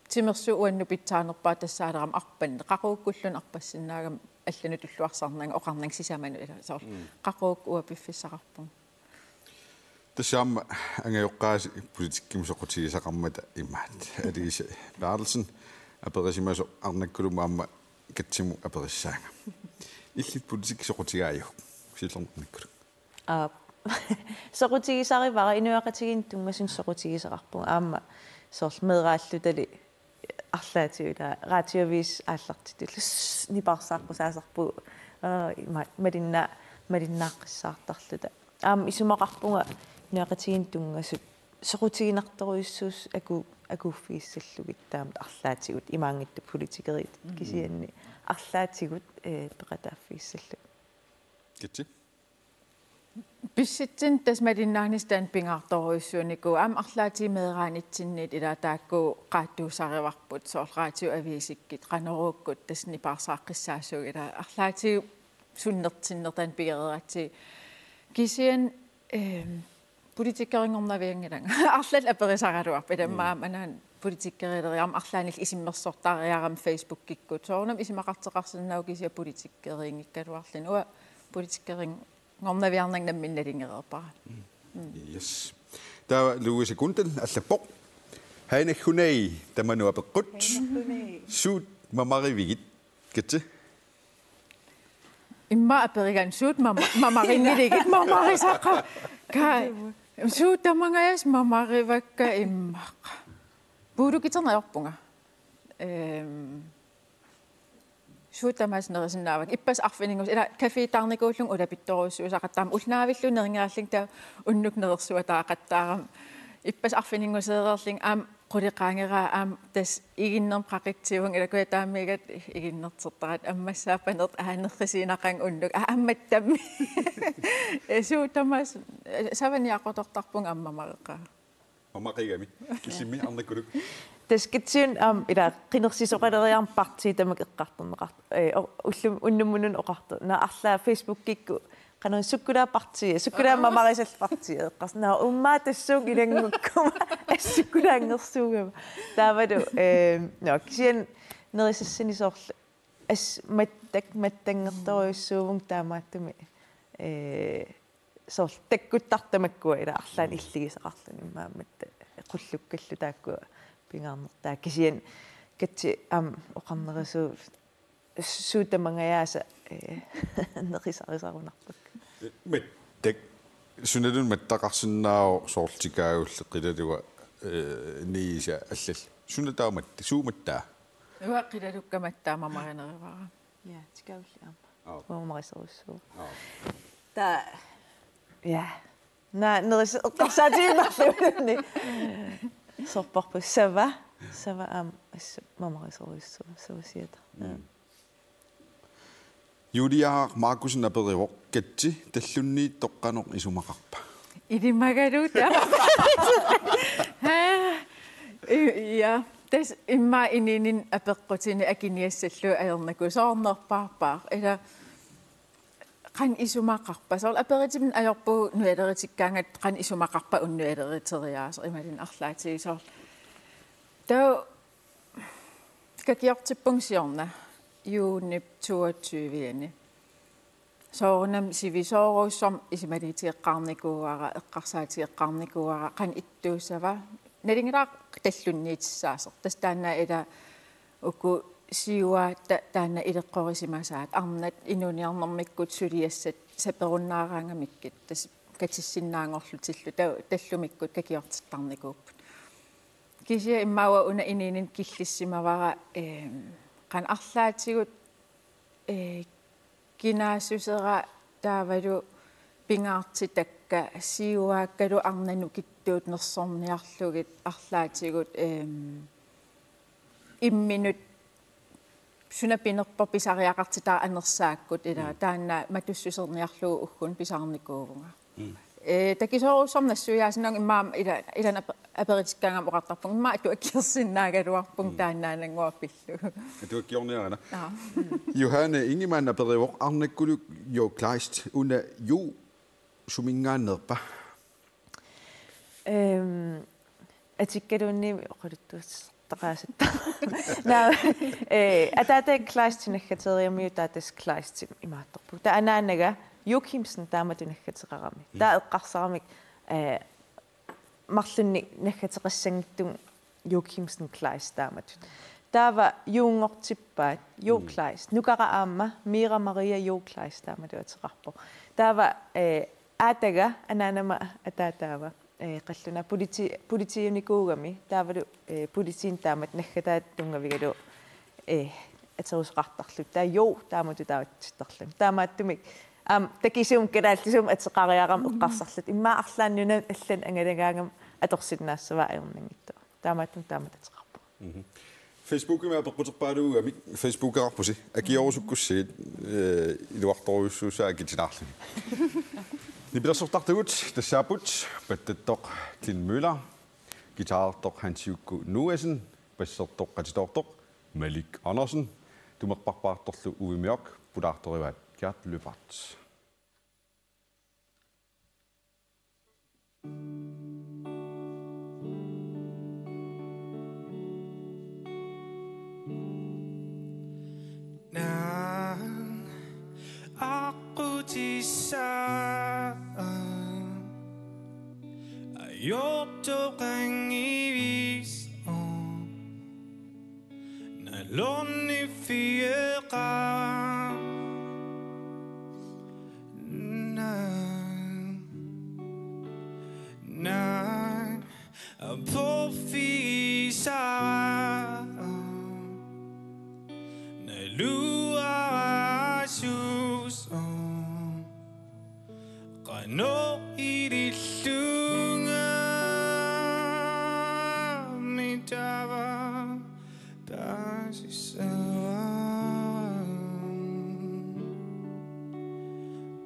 timersuut uannut pitsaanerpaat tassaalerama arpanneq. Qaqugukkulluunniit arpassinnaagama allanut tulluarsarnanga oqarnanga sisamanut ila soorlu. Mm. Qaqugukkut uanga piffissaqarpunga. Tassa aamma angajoqqaasi politikkimut soqutigisaqarmata imaat. Alice Berthelsen aperisimasoq Arnakkulumut aamma Katsimut aperissaanga. Illit politikki soqutigaajuk? Siullermik Arnakkuluk. Aap. Soqutigisarivara, inuiaqatigiinnut tunngasunut soqutigisaqarpunga aamma soorlu meeraallutali arlaatigut ila radioavis aallartitullu sss, nipaarsaaqqusaasarpugut, aa, ima-, malinna-, malinnaaqqissaartarluta. Aamma isumaqarpunga inuiaqatigiinnut tunngasut soqutiginartorujussuusut aku-, akuuffigissallugit taamatut arlaatigut imaanngitsoq politikeriit. Mm. Kisianni arlaatigut, eh, peqataaffigissallugit. Katsi? Pissutsit tassa malinnaanissaq taanna pingaartorujussuunikuuvoq, aamma arlaatigut meeraanitsinniit ila taakku qaattuussarivarput, soorlu radioavisikkut, qanoruukkut tassa nipaarsaaqqissaassuugut, ila arlaatigut sunnertinneq taanna pigereeratsigit. Kisianni, ehm, politikerinngornavianngilanga. Arlallit aperisaraluarput, ila Mm. aamma anaana politikkerileriarama arlaannillu isummersortariarama Facebookikkut. Soorunami isumaqartoqarsinnaavoq kisianni politikkeriinngikkaluarluni. Uanga politikerinngornaviarnanga nammineq nalunngereerpara. Mm. Yes. Taava Louise Kundal allappoq: Hej Naggunai, tamanut apeqqut. Hej Naggunai. Suut mamarivigit? Katsi? Immaqa aperigaanni suut mama-, mamarinngiligit, mamarisaqaanga. Suut tamangajaasa mamarivakka immaqa. Puulukiterneq ajorpunga. Ehm, suut tamaasa nerisinnaavakka. Ippassaq arfininngusarlunga, ila cafétaarnikuullunga ulapittorujussuusaqattaarama, ulloq-naavillugu nerinngilluinnarlunga taava unnuk nerersuataaqattaarama. Ippassaq arfininngusarlunga aamma qulit qaangeraa aamma tassa iginnermik qaqitsivunga, ila kujataamikkut iginnertertaratta ammassaappanertaq aanerrisiinaqaanga unnuk. Aa, aamma tammi. Eh, suut tamaasa, eh, savaniaqqutortarpunga aamma mamareqaanga. Mamaqigami. Kisimi Arnakkuluk. Tassa Katsiuna aamma ila qinersisoqaleriarmat partiit tamakku eqqartorneqart-, eh, o-, ullum-, unnumminut oqartoq. Naak arlaat Facebookikkut qanoq sukkulaarpartii, sukkulaat mamarisallu partii eqqarsaat. Naak uummaa tassuuna ilanngukkuma, assut sukkulaanngersuugama. Taavalu, eh, no, kisianni nerisassanik soorlu assut mattak-, mattanngertorujussuuvunga taamaattumik, eh, soorlu takkuttartut tamakkua ila arlaannik Mm. illigisaqarluni, imaammat qullukkallu taakkua pingaarnertaa, kisianni Katsi aamma oqarnerisigut suut tamangajaasa, eh, nerisarisarunarpakka. Mattak, sunaluunniit mattaqarsinnaavoq soorlu tikaagulli qilalua, eh, niisa allallu. Suna taava mattak, suut mattaa? Uanga qilalukka mattaa mamarinerivara. Ja, tikaagulli aamma. Aap. Uanga mamarisorujussuuara. Aap. Taava. Ja. Naak neris-, eqqarsaatigiinnarluunniit. Soorlu sava. Sava aamma assut mamarisorujussuuvoq, savasiata. Mm. Julia Markussen aperivoq: Katsi, tallunniittoq qanoq isumaqarpa? Ilimagaluutaa. Haa. I-, ja. Tassa immaqa inuuninni apeqqutini akiniassallugu ajornakusoornerpaarpaaq. Ila qanoq isumaqarpa? Soorlu aperitiminni ajorpugut nujaleritikkaangatta qanoq isumaqarpa una nujaleriteriaaseq imaluunniit arlaatigut soorlu. Taava kakiortippunga siorna juunip toogtyve-ani. Soorunami sivisoorujussuarmik isumaliuteqarnikuuara, eqqarsaatigeqqaarnikuuara, qanoq ittuussava. Nalunngilara tallunniitissaasoq. Tassa taanna ila uku siuaat ta-, taanna ileqqorisimasaat, arnat inuuniarnermikkut suliassat saperunnaaraangamikkit, tassa katissinnaanngorlutillu ta-, tallumikkut kakiortittarnikuupput. Kisianni immaqa uanga una inuuninni killissimavara, ehm, qanoq arlaatigut, eh, kinaassusera taavalu pingaartitakka siuaakkalu arnat nukittuut nersorniarlugit arlaatigut, ehm, imminut suna pinerpoq pisariaqartitara anersaakkut ila Mm. taanna matussuserniarlugu ugguuna pisaarnikuuvunga. Mm. Eh, takisoorujussuarmik nassuiaasinnaavunga immaqa ila-, ilaanni ape-, aperitikkaangama oqartarpunga immaqa atuakkiorsinnaagaluarpunga Mm. taannaannannguaq pillugu. Atuakkiorniarina. Aa. Johanne Ingemann aperivoq: Arnakkuluk Jo Kleist, una Jo suminngaanneerpa? Ehm, atikkaluunniit oqaluttuussaqaasatta. Naa, eh, ataata Kleistit naggatereeramiuk taava tassa Kleistit imaattorput. Taava anaanaga Joachimsen taamatut naggateqarami. Taava eqqarsaramik, eh, marlunnik naggateqassanngitsugut Joachimsen Kleist taamatut. Taava Juunngortippaat Jo Kleist. Nukara aamma Mira Maria Jo Kleist taamatut ateqarpoq. Taava, eh, aataga anaanama ataataava, eh, qallunaat politi-, politiunikuugami taavalu, eh, politiinit taamatut naggataata tunngavigalugu, eh, aterusoqartarluta. Taava Jo taamatut taava atsittarluni. Taamaattumik aamma takisuumik kalaallisuumik ateqariarami eqqarsarluta. Immaqa arlaanni nunani allani angalagaangami atorsinnaassavaa ajornanngitsoq. Taamaattumik taamatut ateqarpoq. Mhm. Facebookimi apeqquterpaaluugamik, Facebookeqarpusi, akiorusukkussigit, eh, iluartorujussuussaaq akitinaarluni. Nipilersortartugut tassaapput pattattoq Clint Møller, guitarertoq Hans Jukku Nuasen, bassertoq qatitoortoq Malik Andersen, tumerparpaartorlu Uimiok, pulaartorivaat Gert Lyberth. Naan aqqutissaa ajortoqanngivissoq. Nalorni fiera. Na, na, porfisa. Na luasus. Qanoq ilillunga mitava paasissava.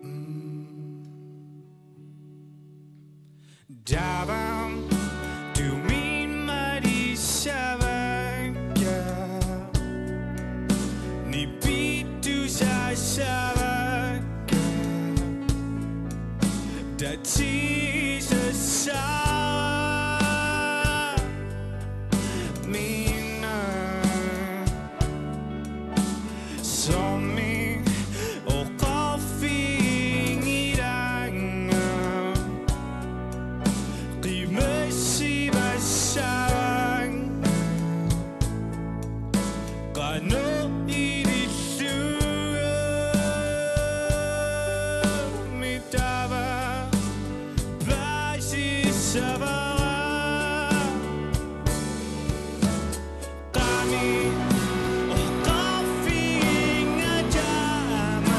Mm. Taava tuminngarissavat. Nipittusassavakka tatsisassava minna sommi oqarfiginngilanga. Qimassivassavanga qanoq ilillunga mitava paasissavara. Qami oqarfigingatama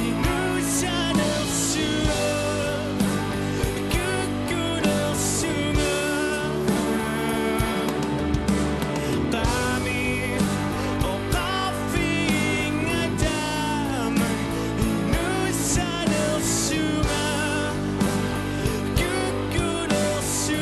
inuusanersunga kukkunersunga. Qami oqarfigingatama inuusanersunga kukkunersunga.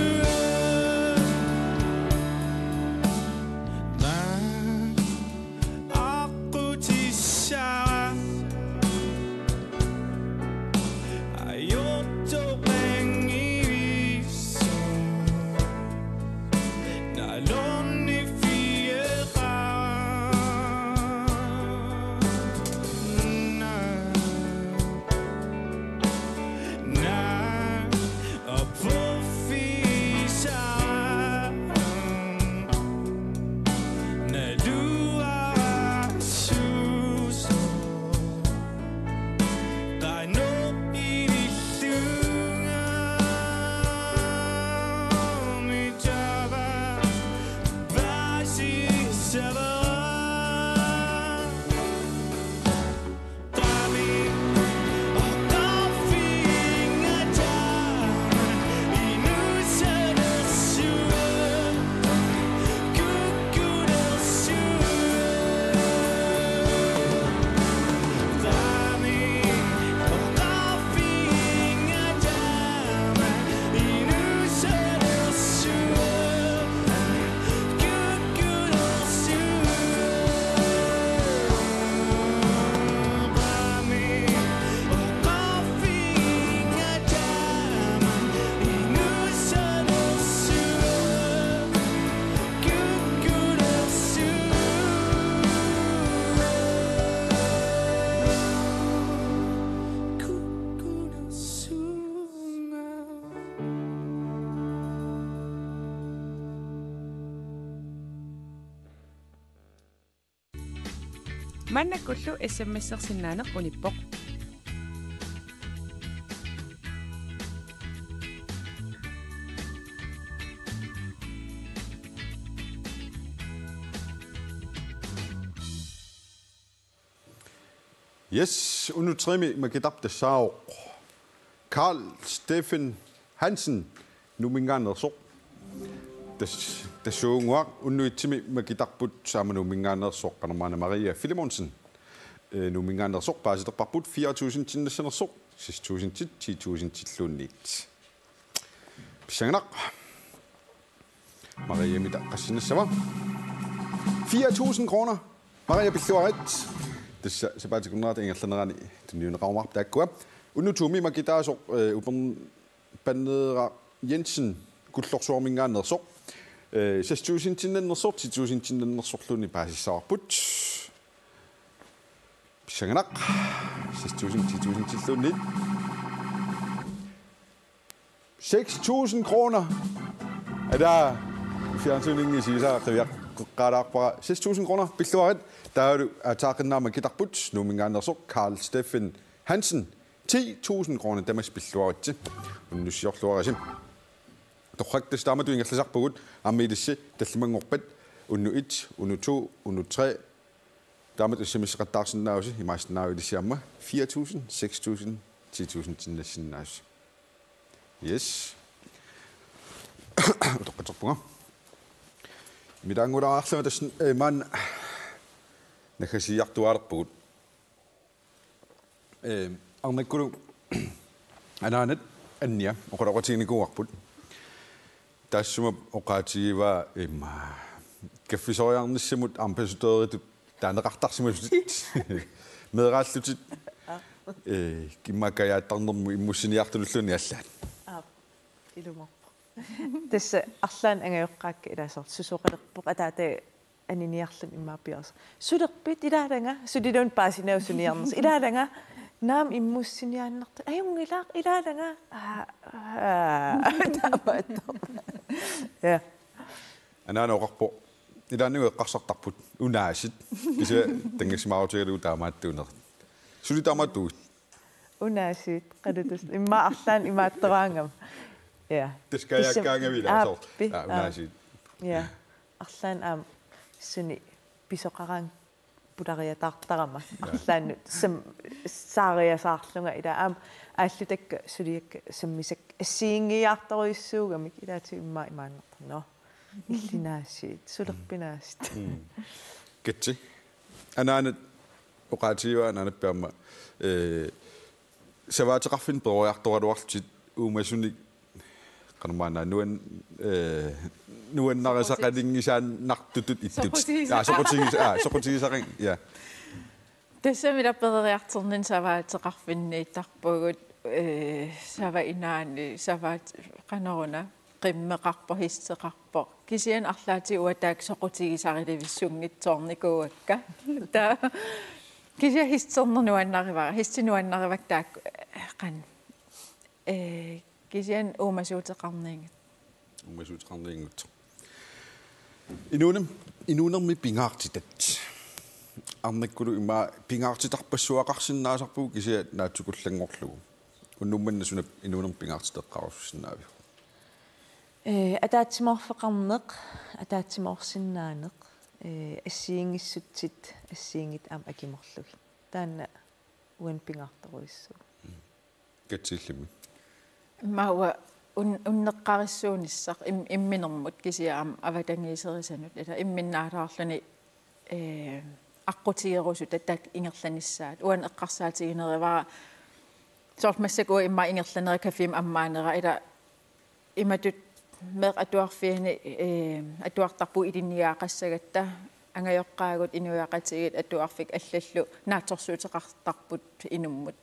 Maannakkullu S M S-ersinnaaneq unippoq. Yes, unnuk tremi makitarput tassaavoq Carl Steffen Hansen, Nuumminngaanneersoq. Tas-, tassuugunnguaq unnuk etsimi makitarput aamma Nuumminngaanneersoq, qanormaanna, Maria Filemonsen. Eh, Nuumminngaanneersoq, paasiterparput fire tusindinnassanersoq, seks tusindit, ti tusindilluunniit. Pissanganaq. Mariamita qassinnassava? Fire tusind kroner. Maria, pilluarit. Tassa sapaatip akunnerata ingerlanerani tunniunneqarumaarput taakkua. Unnuk tumi makitaasoq, eh, Upernaaq Panneeraq Jensen Kullorsuarminngaanneersoq. Eh, seks tusindinnannersoq, ti tusindinnannersorluunniit paasissavarput. Pissanganaq. Seks tusind, ti tusindilluunniit. Seks tusind kroner. Ada, fjernsyningi siisa qiviaqqaalaarpara. Seks tusind kroner, pilluarit. Taavalu aatsaat qinnaama makitarput Nuumminngaanneersoq, Carl Steffen Hansen. Ti tusind kroner tamassi, pilluaritsi. Unnussiorluarisi. Torrak, tassa taamatut ingerlasarpugut, aamma ilissi tallimanngorpat unnuk et, unnuk to, unnuk tre. Taamatut S M S-eqattaarsinnaavusi, imaassinnaavoq ilissi aamma fire tusind, seks tusind, ti tusindinnassinnaavusi. Yes. Utoqqatserpunga. Imitaanngulaarlunga tassa, eh, maanna naggasiiartuaalerpugut. Eh, Arnakkulu anaanat Annia oqaloqatiginikuuarput. Taassuma oqaatigivaa immaqa kaffisoriarnissamut ambassadøritut taaneqartarsimasutit. Meeraallutit. Eh, immaqa kajaattarnermut immussiniartunulluunniit allaat. Aap, ilumoorpoq. Tassa arlaannik angajoqqaakka ilaa, soorlu susoqalerpoq, ataata aniniarluni immaqa piareersoq. Sulerpit? Ilaalanga, suliluunniit paasinagu suniarnersoq. Ilaalanga, naamik immussiniaannartut. Ajunngilaq, ilaalanga. Aa, aa, taamaattoq. Ja. Anaana oqarpoq: Ilaannigut eqqarsartarput, unaasit. Kisianni tanngassimaarutigalugu taamaattuunerit. Suli taamaattuugit? Unaasit, qalutus. Immaqa arlaannik imaattoraangama. Ja. Tassa kajaakkaangavit ilaa, soorlu. Aappi, aa, aap. Unaasit. Ja. Arlaannik aamma suni pisoqaraangat pulariataartarama. Ja. Arlaannut sam-, saariasaarlunga ilaa, aamma aallutakka suliakka sammisakka assigiinngiiaartorujussuugamik, ilaatigut immaqa imaannartarpoq: Nå, illit unaasit, sulerpit unaasit. Mm. Katsi. Anaanat oqaatigivaa, anaanappi aamma, eh, savaateqarfinni peroriartoraluarlutit uumasunik, qanormaanna, nuan-, eh, nuannarisaqalinngisaannartutut ittut. Soqutigisa-, aa, soqutigisa-, aa, soqutigisaqan-, ja. Tassami ila peroriartorninni savaateqarfinniittarpugut, eh, sava inaani, savaat-, qanoruna, qimmeqarpoq, histeqarpoq. Kisianni arlaatigut uanga taakku soqutigisarilivissunngitsoornikuuakka. Taava kisianni histerneq nuannarivara, histe nuannarivakka taakku, eh, qanoq. Eh, kisianni uumasuuteqarnianngitsoq. Uumasuuteqarnianngitsoq. Inuunerm-, inuunermi pingaartitat. Arnakkulu immaqa pingaartitarpassuaqarsinnaasarpugut kisianni naatsukullanngorlugu. Unnuk manna suna inuunermi pingaartitaq eqqaarusussinnaaviuk? Eh, ataatsimoorfeqarneq, ataatsimoorsinnaaneq, eh, assigiinngissutsit, assigiinngitsut aamma akimorlugit. Taanna uani pingaartorujussuuvoq. Katsi, illimmi? Immaqa uanga un-, unneqqarissuunissaq im-, imminermut kisianni aamma avatangiiserisanut, ila imminnaalaarluni, eh, aqqutigerusut taakku ingerlanissaat. Uani eqqarsaatiginerivara soorlu massakkut uanga immaqa ingerlanera, cafémi ammaanera, ila imatut meeqqat atuarfianni, eh, atuartarpugut ilinniagaqassagatta, angajoqqaagut, inuiaqatigiit, atuarfik allallu naatsorsuuteqartarput inummut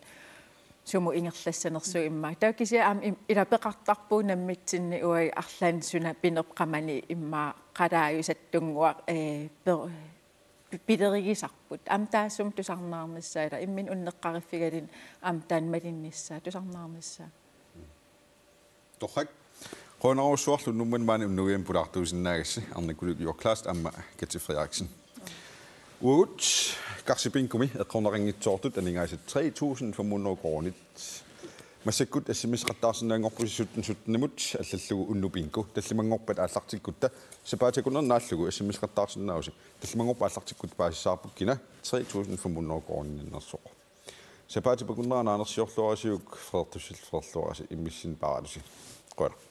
sumut ingerlassanersugut immaqa. Taava kisianni aamma im-, ila peqartarpugut nammitsinni uagut arlaannik suna pinerpoq qamani immaqa qalaajusattunnguaq, eh, per-, pi-, pilerigisarput. Aamma taassuma tusarnaarnissaa, ila imminut unneqqariffigaluni aamma taanna malinnissaa, tusarnaarnissaa. Torrak, qujanarujussuarlu unnuk manna maani unnugiami pulaartuusinnaagassi, Arnakkulu Jørgen Kleist aamma Katsi Frederiksen. Uagut Karsibingumi eqqorneqanngitsoortut aningaasat tre tusind fem hundrede koruunit. Massakkut S M S-eqattaarsinnaanngorpusi sytten sytten-imut allallugu unnuk bingo. Tallimanngorpat aallartikkutta sapaatip akunnera naallugu S M S-eqattaarsinnaavusi. Tallimanngorpat aallartikkutta paasissavarput kina tre tusind fem hundrede koruuninik annersoq. Sapaatip akunnera naanersiorluarisiuk Frederik Dusseltoft Frederik Lorentzen immissin paaratusi. Qujanaq.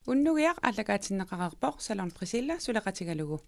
Unnugiaq aallakaatinneqareerpoq Salon Priscilla suleqatigalugu.